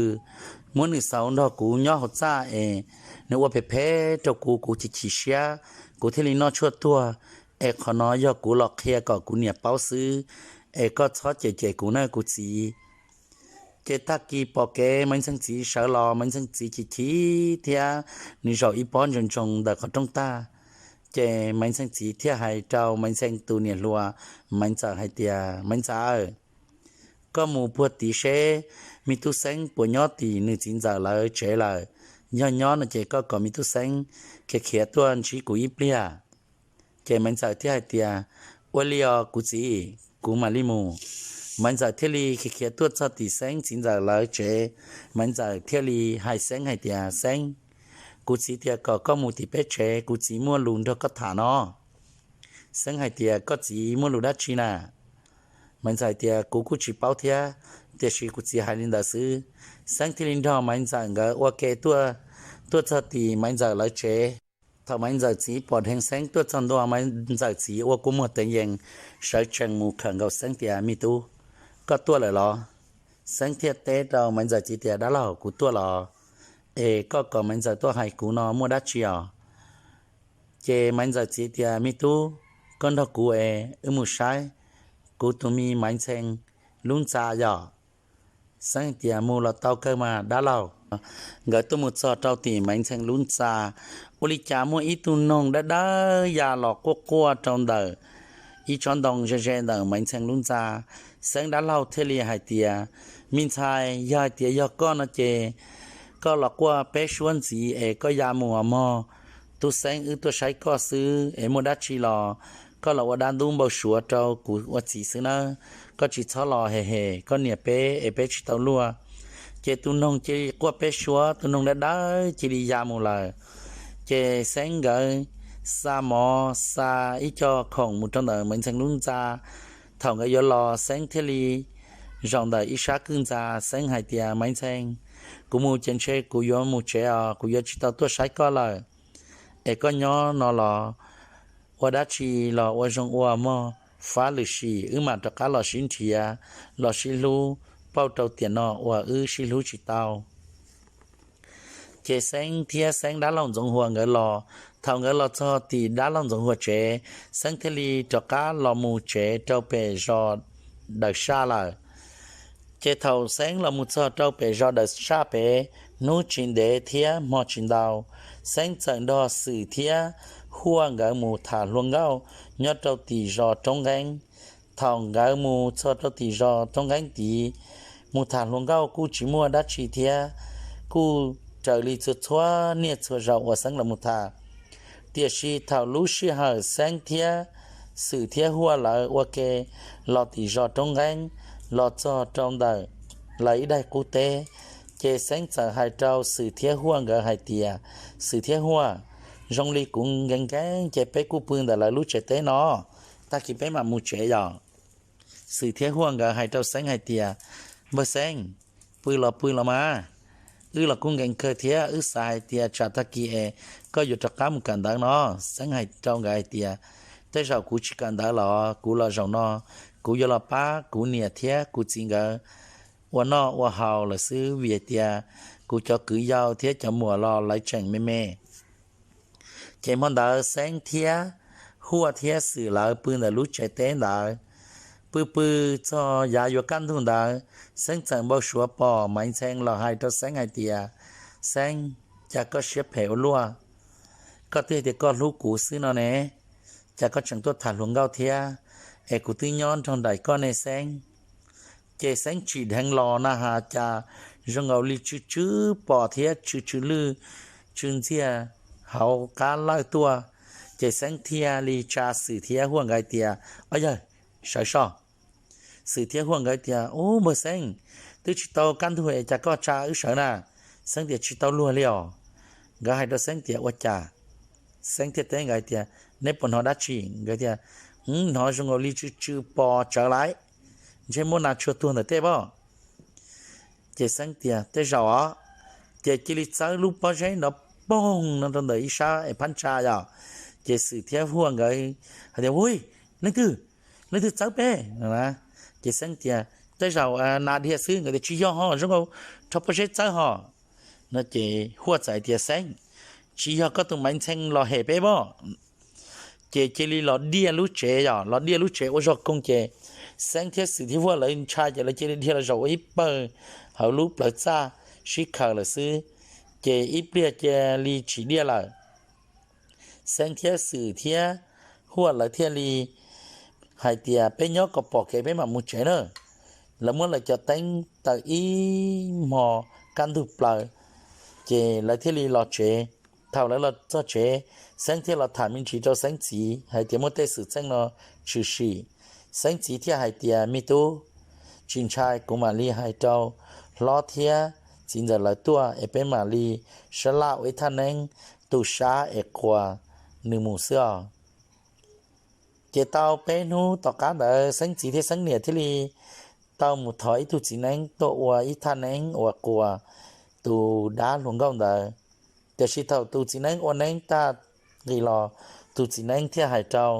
muab nws xauv nrog kuv nyob hauv txaj es nws ua phem phem rau kuv, kuv chim chim siab, kuv thiaj li noj tshuaj tuag. Es qhov no yog kuv los qhia kom kuv niam paub xwb, es koj txhob cem cem kuv na kuv txiv. Ces tag kis pom kev Maiv Ntxhee txiv sawv los, Maiv Ntxhee txiv chim chim thiab nws zaum ib pob ntsoos ntsoos ntawm qhov rooj tag. Ces Maiv Ntxhee txiv thiaj hais rau Maiv Ntxhee tus niam hluas Maiv Ntxawm hais tias, Maiv Ntxawm, koj mus puag tid seb me tub Xeeb puas nyob tim nws txiv ntxawm lawv tsev lawm. Yog nyob no ces koj kom me tub Xeeb khiav khiav tuaj ntsib kuv ib pliag. Ces Maiv Ntxawm thiaj hais tias, Ua li os kuv txiv, kuv mam li mus. Maiv Ntxawm thiaj li khiav khiav tuaj txog tim Xeeb txiv ntxawm lawv tsev. Maiv Ntxawm thiaj li hais Xeeb hais tias, Xeeb, kuv txiv tias kom koj mus tim peb tsev, kuv txiv muaj lus nrog koj tham no. Xeeb hais tias, Koj txiv muaj lus dab tsi na? Maiv Ntxawm hais tias, Kuv kuj tsis paub thiab, tiam sis kuv txiv hais li ntawd xwb. Xeeb thiaj li nrog Maiv Ntxawm nkawd ua ke tuaj, tuaj txog tim Maiv Ntxawm lawv tsev. Thaum Maiv Ntxawm txiv pom dheev Xeeb tuaj txog ntua, Maiv Ntxawm txiv ua kua muag teev yees sawv tsees mus khawm nkaus Xeeb tias, Me tub, koj tuaj lawm los? Xeeb thiaj teb rau Maiv Ntxawm txiv tias, Dab laug, kuv tuaj los, es koj kom Maiv Ntxawm tuaj hais kuv no muaj dab tsi os? Ces Maiv Ntxawm txiv tias, Me tub, koj nrog kuv es wb mus saib kuv tus me Maiv Ntxhee lub ntxa yom. Xeeb tias, Mus los tau kawg mas dab laug. Nkawd tuaj mus txog rau tim Maiv Ntxhee lub ntxa, ua li cas muaj ib tug noog dawb dawb ya los quaj quaj rau ntawm ib tsob ntoo ze ze ntawm Maiv Ntxhee lub ntxa. Xeeb dab laug thiaj li hais tias, Me ntxhais, yog hais tias yog koj no ces koj los quaj peb suab ntxiv es koj ya mus os mog. Tub Xeeb wb tuaj saib koj xwb es muaj dab tsi los koj los ua dab ntub npau suav rau kuv ua txiv xwb nawb. Koj tsis txhob los hem hem koj niam peb es peb tsis tau luag. Ces tus noog cia li quaj peb suab, tus noog dawb dawb cia li ya mus lawm. Ces Xeeb nkawd xa mov xa ib co khoom mus rau ntawm Maiv Ntxhee lub ntxa. Thaum nkawd yuav los, Xeeb thiaj li zaum ntawm ib sab kwj ntxa. Xeeb hais tias, Maiv Ntxhee, kuv mus ces ntshe kuv yuav mus tsev os, kuv yuav tsis tau tuaj saib koj lawm. Es koj nyob no los ua dab tsi los ua zoo ua mog, fab lwm sim wb mam rov qab los sib nrhiav, los sib hlub pauj rau tiam no uas wb sib hlub tsis tau. Ces Xeeb thiab Xeeb dab laug Ntxoov Huas nkawd los. Thaum nkawd los txog tim dab laug Ntxoov Huas tsev, Xeeb thiaj li rov qab los mus tsev rau pem zos Dawm Saj lawm. Ces thaum Xeeb los mus txog rau pem zos Dawm Saj pem, hnub tsis ntev thiab hmo tsis ntau, Xeeb txawm nrog Xwm thiab Huaj nkawd mus tham hluas nkauj nyob rau tim zos Roob Nqeeb. Thaum nkawd mus txog rau tim zos Roob Nqeeb tid, mus tham hluas nkauj kuj tsis muaj dab tsi thiab, kuj raws li txhua txhua niaj txhua zaus uas Xeeb los mus tham. Tiam sis thaum lub sij hawm Xeeb thiab Xwm thiab Huaj lawv ua ke los tim zos Roob Nqeeb, los txog rau ntawm lawv ib daig qub teb, ces Xeeb txawm hais rau Xwm thiab Huaj nkawd hais tias, Xwm thiab Huaj, zoo li kuv nkees nkees ces peb kuj pw ntawm lawv lub tsev teb no, tag kis peb mam mus tsev yom. Xwm thiab Huaj nkawd hais rau Xeeb hais tias, Npawg Xeeb, pw los pw los mas, wb los kuj nkees kawg thiab, wb xav hais tias tsam tag kis es koj yuav rov qab mus kawm ntawv no. Xeeb hais rau nkawd hais tias, Tej zaum kuv tsis kawm ntawv los kuv los zaum no kuv yuav los pab kuv niam thiab kuv txiv nkawd ua noj ua haus lawm xwb, vim hais tias kuv cov kwv yau thiab cov muam los lawv tseem me me. Ces hmo ntawd Xeeb thiab Huaj thiab Xwm lawv pw ntawm lub tsev teb ntawd. Pw pw txog yav yuav kaj ntug ntawd, Xeeb txawm npau suav pom Maiv Ntxhee los hais rau Xeeb hais tias, Xeeb, cas koj siab phem ua luaj? Koj twb hais tias koj hlub kuv xwb no ne, cas koj tseem tuaj tham hluas nkauj thiab? Es kuv twb nyob nrog nraim koj ne Xeeb. Ces Xeeb tsim dheev los na has cas zoo nkaus li tsw tsw pom thiab tsw tsw lwj tsw ntxiag hauv qab lawj tuaj. Ces Xeeb thiaj li tsa Xwm thiab Huaj nkawd tias, Ob yawg, sawv soj. Xwm thiab Huaj nkawd tias, Ub, npawg Xeeb, twb tsis tau kaj ntug es cas koj tsa wb sawv na? Xeeb tias, Tsis tau luag li os. Nkawd hais rau Xeeb tias, Ua cas? Xeeb thiaj teb nkawd tias, Neb puas hnov dab tsi? Nkawd tias, Hnov zoo nkaus li tsw tsw pos tsawv lawm, ntshe muaj nas tshua tuag ntawm tej pob. Ces Xeeb tias, Tej zaum os. Ces cia li txawb lub pob zeb nrov poog no rau ntawm ib sab es phab ntsa yom. Ces Xwm thiab Huaj nkawd hais tias, Ui, leej twg, leej twg txawb peb? Ces Xeeb tias, Tej zaum nas dhia xwb. Nkawd tias, Tsis yog ho, zoo nkaus rho pob zeb txawb ho. No ces Huaj txawm hais tias, Xeeb, tsis yog koj tus Maiv Ntxhee los hem peb pob. Ces cia li los diaj lub tsev yom, los diaj lub tsev ua zog koog ces Xeeb thiab Xwm thiab Huaj lawv ntshai ces lawv cia li dhia los zaum ua ib pawg hauv lub plawv txaj sib khaws lawm xwb. Ces ib pliag cia li tsis diaj lawm. Xeeb thiab Xwm thiab Huaj lawv thiaj li hais tias, Peb nyob kom pom kev peb mam mus tsev na. Lawv muab lawv cov teeb taws ib hmo kaj ntug plaws, ces lawv thiaj li los tsev. Thaum lawv los txog tsev, Xeeb thiaj los tham me ntsis rau Xeeb txiv hais tias muaj tej xwm txheej no tshwm sim. Xeeb txiv thiaj hais tias, Me tub, tsis ntshai, kuv mam li hais rau hlob thiab txiv ntxawm lawv tuaj es peb mam li sab laj ua ib thaj neeb tu sab es quas nws mus xwb os. Ces tau peb hnub tom qab ntawd Xeeb txiv thiab Xeeb niam thiaj li tau mus thov ib tug txiv neeb tuaj ua ib thaj neeb uas quas tus dab hluas nkauj ntawd. Tiam sis thaum tus txiv neeb ua neeb tag nqis los, tus txiv neeb thiaj hais rau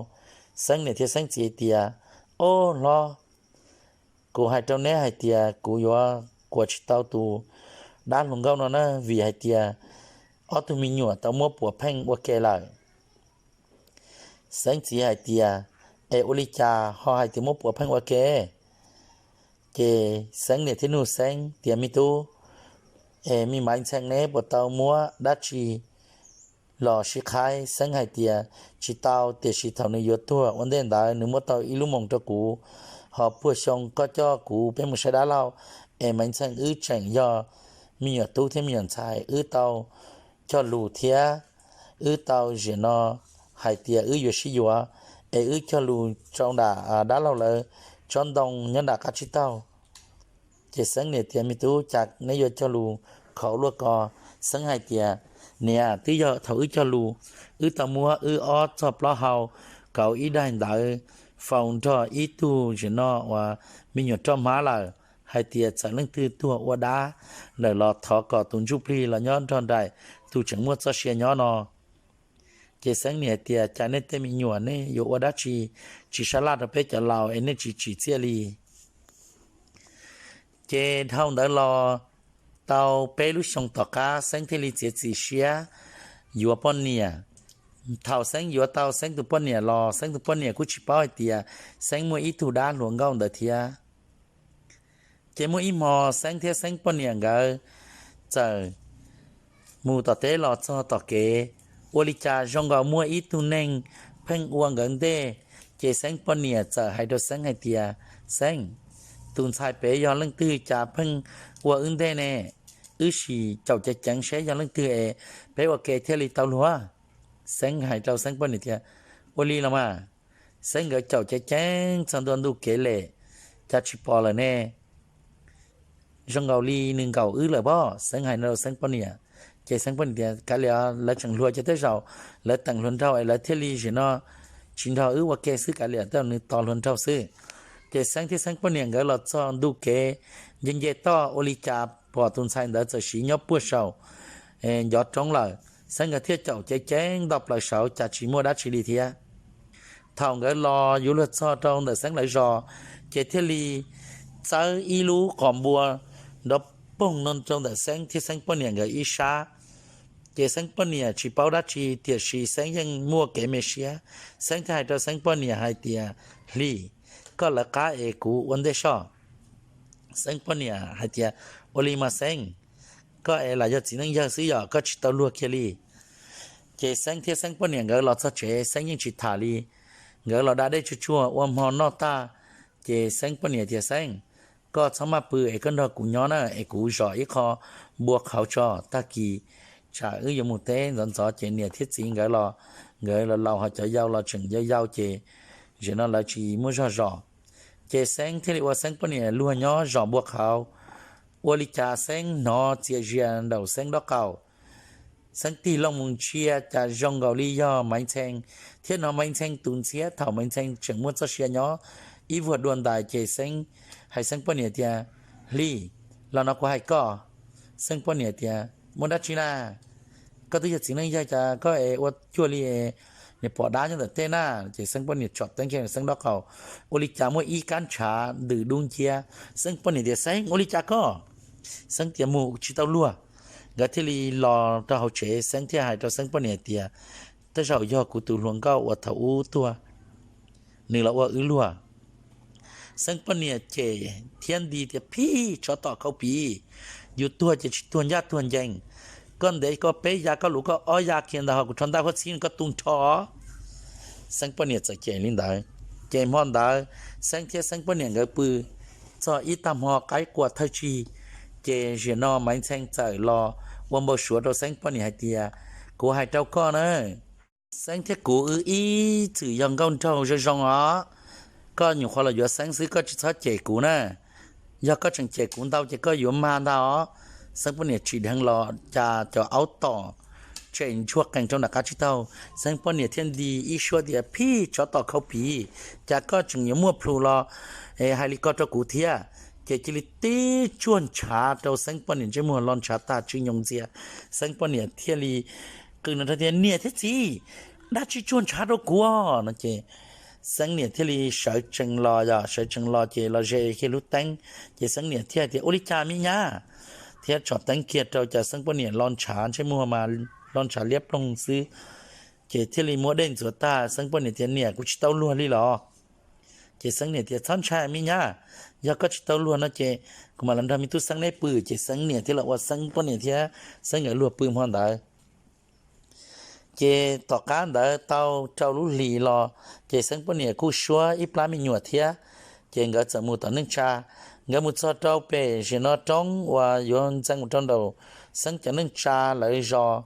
Xeeb niam thiab Xeeb txiv tias, Ob hlob, kuv hais rau neb hais tias kuv yuav quas tsis tau tus dab hluas nkauj no na, vim hais tias ob tug me nyuam tau muab puas pheej ua ke lawm. Xeeb txiv hais tias, Es ua li cas ho hais tias muab puas pheej ua ke? Ces Xeeb niam thiaj nug Xeeb tias, Me tub, es me Maiv Ntxhee neb puas tau muab dab tsi los sib qhaib? Xeeb hais tias, Tsis tau, tiam sis thaum nws yuav tuag ua ntej ntawd nws muab tau ib lub moos rau kuv, ho puag xyoo koj coj kuv peb mus saib dab laug, es Maiv Ntxhee wb tseem yog me nyuam tub thiab me nyuam ntxhais, wb tau cog lus thiab wb tau ziam no hais tias wb yuav sib yuav, es wb cog lus rau nram dab laug lawv tsob ntoo nyob nram qab tsib taug. Ces Xeeb niam tias, Me tub, cas neb yuav cog lus khov luaj ko? Xeeb hais tias, Niam, twb yog thaum wb cog lus, wb tau muab wb ob txoj plaub hau kauv ib daig ntawv faus nrog ib tug ziam no uas me nyuam roj hmab lawm, hais tias txawm leej twg tuag ua dab lawm los thov kom tus ntsuj plig los nyob nrog nraim tus tseem muaj txoj sia nyob no. Ces Xeeb niam hais tias, Cas nej tej me nyuam nej yuav ua dab tsi tsis sab laj rau peb cov laus es nej tsis tsim txiaj li? Ces dhau ntawd los tau peb lub xyoo tom qab Xeeb thiaj li txiav txim siab yuav poj niam. Thaum Xeeb yuav tau Xeeb tus poj niam los Xeeb tus poj niam kuj tsis paub hais tias Xeeb muaj ib tug dab hluas nkauj ntawd thiab. Ces muaj ib hmo Xeeb thiab Xeeb poj niam nkawd txawm mus tom teb los txog tom kev, ua li cas zoo nkaus muaj ib tug neeg pheej ua nkawd ntej. Ces Xeeb poj niam txawm hais rau Xeeb hais tias, Xeeb, tus ntxhais pem yog leej twg cas pheej ua wb ntej ne? Wb sim caum ceev ceev seb yog leej twg es peb ua ke thiaj li tau luag. Xeeb hais rau Xeeb poj niam tias, Ua li los mas. Xeeb nkawd caum ceev ceev txog ntua ntu kev lem, cas tsis pom lawm ne? Zoo nkaus li nws nkaum wb lawm pob. Xeeb hais no rau Xeeb poj niam, ces Xeeb poj niam tias, Kav liam, lawv tseem hluas ces tej zaum lawv teem hluas nraug es lawv thiaj li zim no tsis nrog wb ua ke xwb, kav liam, tej zaum nws tos hluas nraug xwb. Ces Xeeb thiab Xeeb poj niam nkawd los txog ntu kev nce nce toj, ua li cas pom tus ntxhais ntawd txawm siv nyob puag saum ncov roob lawm. Xeeb nkawd thiaj caum ceev ceev nto plaws saud, cas tsis muaj dab tsi li thiab. Thaum nkawd los yuav luag txog rau ntawm Xeeb lawv zos, ces thiaj li txawb ib lub qos npua nrov poog no rau ntawm Xeeb thiab Xeeb poj niam nkawd ib sab. Ces Xeeb poj niam tsis paub dab tsi, tiam sis Xeeb yeej muaj kev me siab. Xeeb thiaj hais rau Xeeb poj niam hais tias, Hli, koj lawv qab es kuv ua ntej soj. Xeeb poj niam hais tias, Ua li mas Xeeb, koj es lam yog txiv neej yawg xwb yom, koj tsis tau luag kiag li. Ces Xeeb thiab Xeeb poj niam nkawd los txog tsev, Xeeb yeej tsis tham li. Nkawd los da dej tsuag tsuag ua hmo noj tag, ces Xeeb poj niam tias, Xeeb, koj txhob maj pw es koj nrog kuv nyob na, es kuv zom ib qho npua qhauv tso, tag kis tsam wb yuav mus teb ntxov ntxov ces niam thiab txiv nkawd los nkawd los laus ho cov yau los tseem yau yau ces zaum no lawv tsis muaj zog zos. Ces Xeeb thiaj li ua Xeeb poj niam luag nyob zos npua qhauv. Ua li cas Xeeb hnov txias zias nraum Xeeb dob qaum. Xeeb tig loo mus ntsia cas zoo nkaus li yog Maiv Ntxhee, thiab hnov Maiv Ntxhee tus ntxhiab thaum Maiv Ntxhee tseem muaj txoj sia nyob ib vuag dua ntais. Ces Xeeb hais Xeeb poj niam tias, Hli, los no kuv hais koj. Xeeb poj niam tias, Muaj dab tsi na? Koj twb yog txiv neej yawg cas koj es ua cuag li niag pom dab nyob ntawm tej na? Ces Xeeb poj niam tsom teeb kiag Xeeb dob qaum, ua li cas muaj ib kab ntshav ntws dub nciab. Xeeb poj niam tias, Xeeb, ua li cas koj? Xeeb tias, Mus tsis tau luag. Nkawd thiaj li los rau hauv tsev, Xeeb thiaj hais rau Xeeb poj niam tias, Tej zaum yog kuv tus hluas nkauj uas thaum ub tuag, nws los ua wb luag. Xeeb poj niam cem thiab nti tias, Phij, tsov tom khau pim, yus tuag ces tsis tuag ncaj tuag ncees. Koj ntev koj peb ya, koj luv koj ob ya kiag ntawd ho kuv rho ntaj huab txhib koj tu nrho. Xeeb poj niam txawm cem li ntawd. Ces hmo ntawd Xeeb thiab Xeeb poj niam nkawd pw txog ib tag hmo qaib qua thawj tsig, ces zaum no Maiv Ntxhee txawm los ua npau suav rau Xeeb poj niam hais tias, Kuv hais rau koj na, Xeeb thiab kuv wb ib txwm yog nkauj nraug zoo zoo os. Koj nyuam qhuav los yuav Xeeb xwb, koj tsis txhob cem kuv na. Yog koj tseem cem kuv ntau ces koj yuav mag ntag os. Xeeb poj niam tsim dheev los cas cov aub tom tsem ntsuag qees rau nram qab tsib taug. Xeeb poj niam thiaj nti ib suab tias, Phij, tsov tom khau pim, cas koj tseem yuav muaj plhus los hais li ko rau kuv thiab? Ces cia li tib tsuag ntshav rau Xeeb poj niam ntsej muag los ntshav tag tsw nyoos ntxiag. Xeeb poj niam thiaj li qw no rau tias, Niam thiab txiv, dab tsi tsuag ntshav rau kuv? No ces Xeeb niam thiaj li sawv tsees los, yog sawv tsees los ces los ze kiag lub teeb. Ces Xeeb niam thiaj tias, Ua li cas me nyab? Thiab tsom teeb kiag rau cas Xeeb poj niam los ntshav ntsej muag mas los ntshav liab ploog xwb. Ces thiaj li muab dej ntxuav tag, Xeeb poj niam tias, Niam, kuv tsis tau luag li los? Ces Xeeb niam tias, Txhob ntshai me nyab, yog koj tsis tau luag no ces kuv mam los nrog me tub Xeeb neb pw. Ces Xeeb niam thiaj los ua Xeeb poj niam thiab Xeeb nkawd luag pw hmo ntawd. Ces tom qab ntawd tau rau lub hlis los, ces Xeeb poj niam kuj suab ib plab me nyuam thiab. Ces nkawd txawm mus tom neej tsa. Nkawd mus txog rau pem zem no roob uas yuav ntxeev mus rau nraum Xeeb cov neej tsa lawv zos,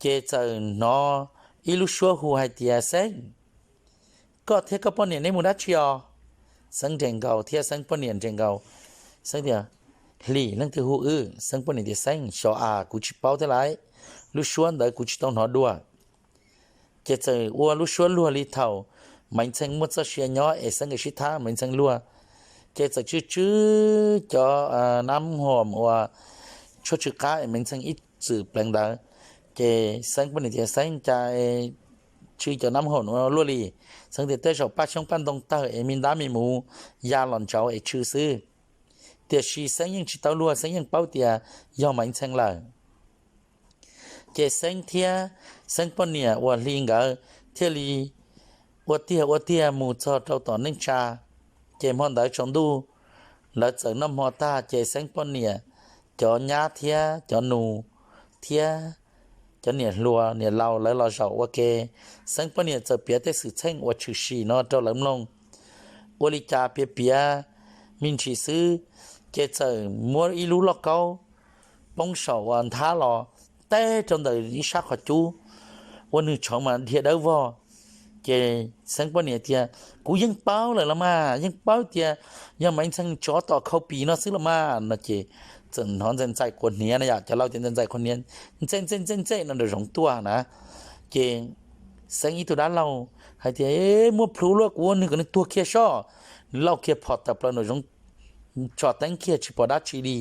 ces txawm hnov ib lub suab hu hais tias, Xeeb, koj thiab koj poj niam neb mus dab tsi os? Xeeb nres nkaus thiab Xeeb poj niam nres nkaus. Xeeb tias, Hli, leej twg hu wb? Xeeb poj niam tias, Xeeb, xyov as, kuv tsis paub thiab lauj, lub suab ntawd kuv tsis tau hnov dua. Ces txawm ua lub suab luag li thaum Maiv Ntxhee muaj txoj sia nyob es Xeeb nkawd sib thab Maiv Ntxhee luag. Ces txawm tsw tsw cov nab hoom uas tshuaj tsw qab es Maiv Ntxhee ib txwm pleev ntawd. Ces Xeeb poj niam tias, Xeeb, cas tsw cov nab hoom ua luaj li? Xeeb tias, Tej zaum paj xyoob paj ntoo tawg es me ntab me muv ya los ntsauv es tsw xwb. Tiam sis Xeeb yeej tsis tau luag, Xeeb yeej paub tias yog Maiv Ntxhee lawm. Ces Xeeb thiab Xeeb poj niam uas Hli nkawd thiaj li ua tiag ua tiag mus txog rau tom neej tsa. Ces hmo ntawd tsaus ntuj lawv txawm noj hmo tag ces Xeeb poj niam cov nyab thiab cov nus thiab cov niam hluas niam laus lawv los zaum ua ke. Xeeb poj niam txawm piav tej xwm txheej uas tshwm sim no rau lawv mloog. Ua li cas piav piav me ntsis xwb, ces txawm muab ib lub lauj kaub poob saum uas nthab los teb rau ntawm ib sab qhov cub, ua nws tshoov mas dhia dawb vog. Ces Xeeb poj niam tias, Kuv yeej paub lawm los mas, yeej paub tias yog Maiv Ntxhee tsov tom khau pis no xwb los mas, no ces txawm hnov ntxaim ntxaim quas hniav na yom, cov laus tias ntxaim ntxaim quas hniav, ntxej ntxej ntxej ntxej no nraum zoov tuaj na. Ces Xeeb ib tug dab laug hais tias, Muaj plhus luaj, kuv ua nws kom nws tuag kiag sob. Lauj kiag phom tawm plaws nraum zoov, tsom teeb kiag tsis pom dab tsi li.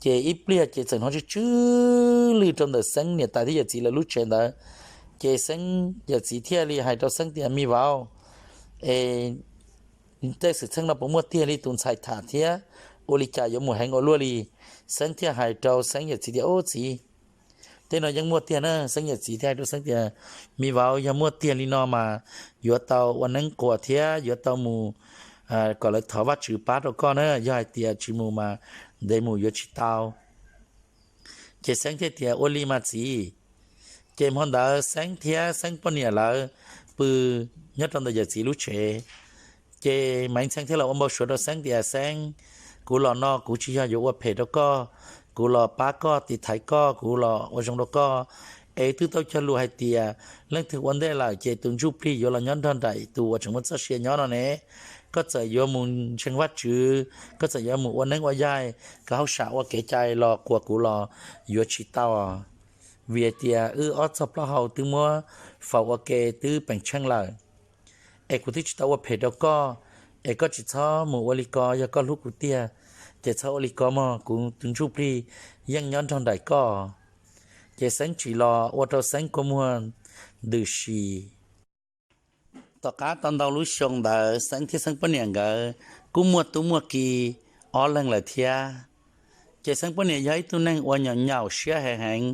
Ces ib pliag ces txawm hnov tsw tsw lwj rau ntawm Xeeb niam tais thiab yawm txiv lawv lub tsev ntawd. Ces Xeeb yawm txiv thiaj li hais rau Xeeb tias, Me vauv, es tej xwm txheej no puas muaj tiag li tus ntxhais tham thiab ua li cas yuav mus heev ua luaj li? Xeeb thiaj hais rau Xeeb yawm txiv tias, Ub txiv, tej no yeej muaj tiag na. Xeeb yawm txiv thiaj hais rau Xeeb tias, Me vauv, yog muaj tiag li no mas yuav tau ua neeb quas thiab yuav tau mus kom lawv thov Vajtswv pab rau koj na, yog hais tias tsis mus mas ntev mus yuav tsis tau. Ces Xeeb thiaj tias, Ua li mas txiv. Ces hmo ntawd Xeeb thiab Xeeb poj niam lawv pw nyob rau ntawm yawm txiv lub tsev. Ces Maiv Ntxhee thiaj los ua npau suav rau Xeeb tias, Xeeb, kuv los no kuv tsis yog yuav ua phem rau koj, kuv los pab koj tiv thaiv koj, kuv los ua zoo rau koj, Es twb tau cog lus hais tias leej twg ua ntej lawm ces tus ntsuj plig yuav los nyob nrog nraim tus uas tseem muaj txoj sia nyob no ne. Koj txawm yuav mus ntseeg Vajtswv, koj txawm yuav mus ua neeb ua yaig, koj hauj sam ua kev cai los quas kuv los yuav tsis tau, vim hais tias wb ob txoj plaub hau twb muab faus ua ke twb peem tsheej lawm. Es kuv twb tsis tau ua phem rau koj, es koj tsis txhob mus ua li ko. Yog koj hlub kuv tiag ces txhob ua li ko mog, kuv tus ntsuj plig yeej nyob nrog nraim koj. Ces Xeeb tsim los ua rau Xeeb kua muag ntws si. Tom qab tau ntau lub xyoo ntawd Xeeb thiab Xeeb poj niam nkawd kuj muaj tub muaj ki ob leeg lawm thiab. Ces Xeeb poj niam yog ib tug neeg uas nyaum nyaum siab heev heev,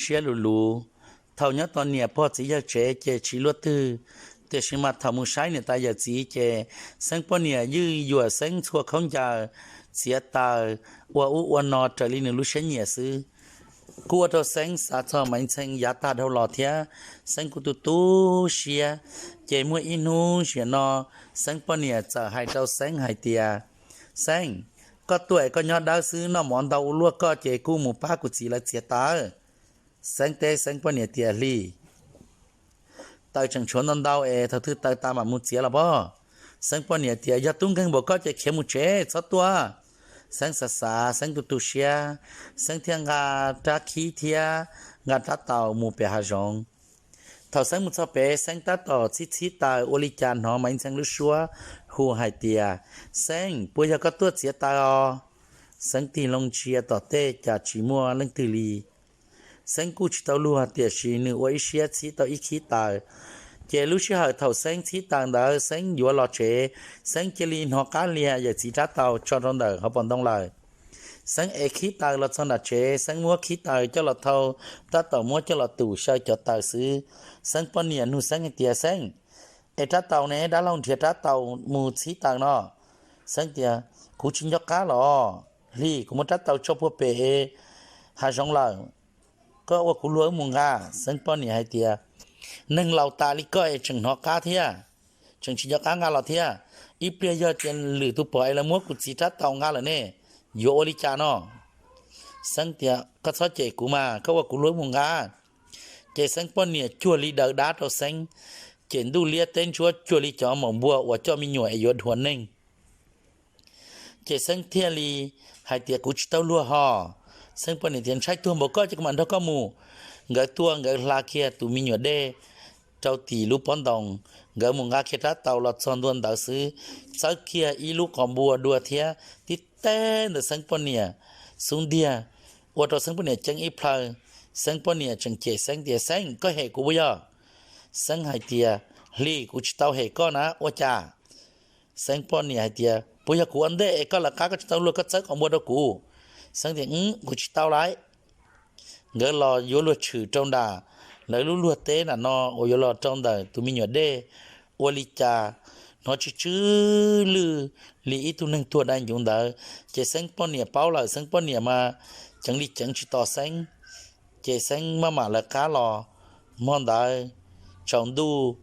siab luv luv. Thaum nyob tos niam pog txiv yawg tsev ces tsis luaj twg, tiam sis mas thaum mus saib niam tais yawm txiv ces Xeeb poj niam ywj yuam Xeeb txhua khaub ncaws, txiav taws, ua ub ua no raws li nws lub siab nyiam xwb. Kuj ua rau Xeeb xav txog Maiv Ntxhee yav tag dhau los thiab, Xeeb kuj tu tu siab. Ces muaj ib hnub ziam no, Xeeb poj niam txawm hais rau Xeeb hais tias, Xeeb, koj tuaj es koj nyob dawb xwb, noj mov ntau ua luaj koj ces kuj mus pab kuv txiv lawv txiav taws. Xeeb teb Xeeb poj niam tias, Hli, taws tseem tshuav ntau ntau es thaum twg taws tas mam mus txiav los pob. Xeeb poj niam tias, Yog tub nkeeg npaum koj ces khiav mus tsev txhob tuaj. Xeeb xav xav, Xeeb tu tu siab, Xeeb thiaj nqa rab khib thiab nqa rab taus mus pem hav zoov. Thaum Xeeb mus txog pem, Xeeb tab tom txhib txhib taws ua li cas hnov Maiv Ntxhee lub suab hu hais tias, Xeeb, puas yog koj tuaj txiav taws os? Xeeb tig loo ntsia tom tej cas tsis muaj leej twg li. Xeeb kuj tsis tau luag, tiam sis nws ua ib siab txhib tau ib khib taws. Ces lub sij hawm thaum Xeeb txhib taws ntawd Xeeb yuav los tsev, Xeeb cia li hnov qab lias yawm txiv rab taus tso rau ntawm hauv paus ntoo lawm. Xeeb ev khib taws los txog nram tsev, Xeeb muab khib taws coj los thau, tab tom muab coj los tum xyaw cov taws xwb. Xeeb poj niam nug Xeeb hais tias, Xeeb, es rab taus ne, dab laug nrhiav rab taus mus txhib taws no? Xeeb tias, Kuv tsis nco qab los. Hli, kuv muab rab taus tso puag pem hav zoov lawm, koj ua kuv luag wb mus nqa. Xeeb poj niam hais tias, Neeg laus tas li koj es tseem hnov qab thiab, tseem tsis nco qab nqa los thiab. Ib pliag yog tias lwm tus pom es lawv muab kuv txiv rab taus nqa lawm ne, yuav ua li cas no? Xeeb tias, Koj txhob cem kuv mas, koj ua kuv luag wb mus nqa. Ces Xeeb poj niam cuag li daws dab rau Xeeb, ces ntuj liab teb ntsuab cuag li cov maum npua uas coj me nyuam es yuav dhuav neeg. Ces Xeeb thiaj li hais tias, Kuv tsis tau luag hos. Xeeb poj niam tias, Ntshai tuag npaum koj ces kuv mam nrog koj mus. Nkawd tuaj nkawd hla kiag tus me nyuam dej rau tim lub pob ntoos, nkawd mus nqa kiag rab taus los txog ntua ntawd xwb, txawb kiag ib lub qos npua dua thiab tib teg ntawm Xeeb poj niam xub ntiag, ua rau Xeeb poj niam ceeb ib plhaw. Xeeb poj niam tseem cem Xeeb tias, Xeeb, koj hem kuv puas yog? Xeeb hais tias, Hli, kuv tsis tau hem koj na, ua cas? Xeeb poj niam hais tias, Puas yog kuv ua ntej es koj lawv qab koj tsis tau luag koj txawb qos npua rau kuv? Xeeb tias, Kuv tsis tau lawm. Nkawd los yuav luag tshwm rau nram lawv lub luag teb nram no uas yuav los rau ntawm tus me nyuam dej. Ua li cas hnov tsw tsw lwj li ib tug neeg tuag dai ncuv ntawd, ces Xeeb poj niam paub lawm, Xeeb poj niam mas ceev li ceev tsis tos Xeeb, ces Xeeb maj mam lawv qab los. Hmo ntawd tsaus ntuj,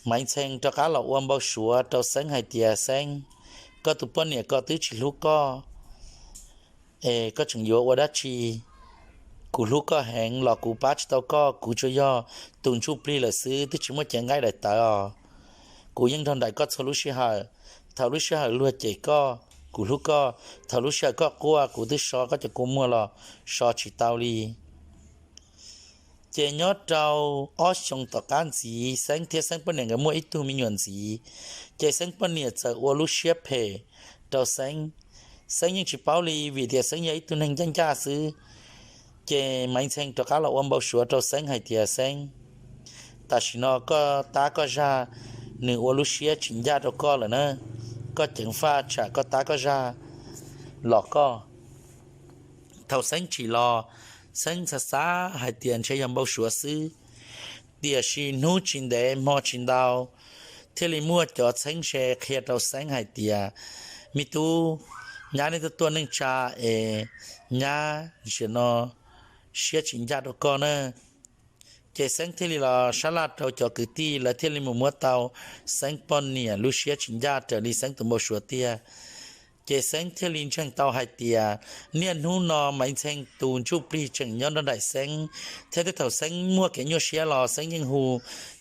Maiv Ntxhee rov qab los ua npau suav rau Xeeb hais tias, Xeeb, koj tus poj niam ko twb tsis hlub koj, es koj tseem yuav ua dab tsi? Kuv hlub koj heev los kuv pab tsis tau koj, kuv tsuas yog tus ntsuj plig lawm xwb, twb tsis muaj cev nqaij daim tawv os. Kuv yeej nrog nraim koj txhua lub sij hawm. Thaum lub sij hawm luag cem koj, kuv hlub koj. Thaum lub sij hawm koj quaj, kuv twb so koj cov kua muag los so tsis tau li. Ces nyob rau ob xyoos tom qab ntxiv, Xeeb thiab Xeeb poj niam nkawd muaj ib tug me nyuam ntxiv. Ces Xeeb poj niam txawm ua lub siab phem rau Xeeb. Xeeb yeej tsis paub li vim tias Xeeb yog ib tug neeg ncaj ncaj xwb. Ces Maiv Ntxhee rov qab los ua npau suav rau Xeeb hais tias, Xeeb, tam sim no koj tab koj zag, nws ua lub siab tsis ncaj rau koj lawm na. Koj ceev faj tsam koj tab koj zag los koj. Thaum Xeeb tsim los, Xeeb xav xav hais tias ntshe yog npau suav xwb. Tiam sis hnub tsis ntev hmo tsis ntau, thiaj li muaj cov txheeb ze qhia rau Xeeb hais tias, Me tub, nyab nej tuaj tua neej tsa es nyab nim no siab tsis ncaj rau koj na. Ces Xeeb thiaj li los sab laj rau cov kwv tij, lawv thiaj li mus muab tau Xeeb poj niam lub siab tsis ncaj raws li Xeeb tus npau suav tiag. Ces Xeeb thiaj li ntseeg tau hais tias niaj hnub no Maiv Ntxhee tus ntsuj plig tseem nyob nrog nraim Xeeb, thiab tej thaum Xeeb muaj kev nyuaj siab los Xeeb yeej hu,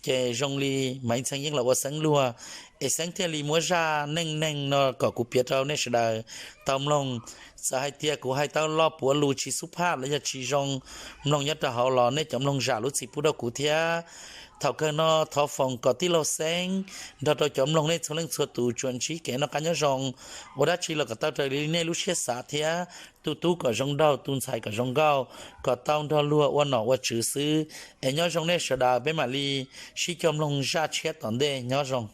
ces zoo li Maiv Ntxhee yeej los ua Xeeb luag. Es Xeeb thiaj li muab zaj neej neeg no kom kuv piav rau nej sawv daws tau mloog. Txawm hais tias kuv hais tau lo puav lus tsis xub phaj los yog tsis zoo mloog nyob rau hauv los nej cov mloog zam lub txim pub rau kuv thiab. Thaum kawg no thov foom kom tij laug Xeeb nrog rau cov mloog nej txhua leej txhua tus tsuas ntsib kev noj qab nyob zoo, ua dab tsi los kom tau raws li nej lub siab xav thiab, tu tub kom zoo nraug, tu ntxhais kom zoo nkauj, kom tau nrog luag ua nom ua tswv xwb. Es nyob zoo nej sawv daws, peb mam li sib cog mloog zaj tshiab tom ntej, nyob zoo.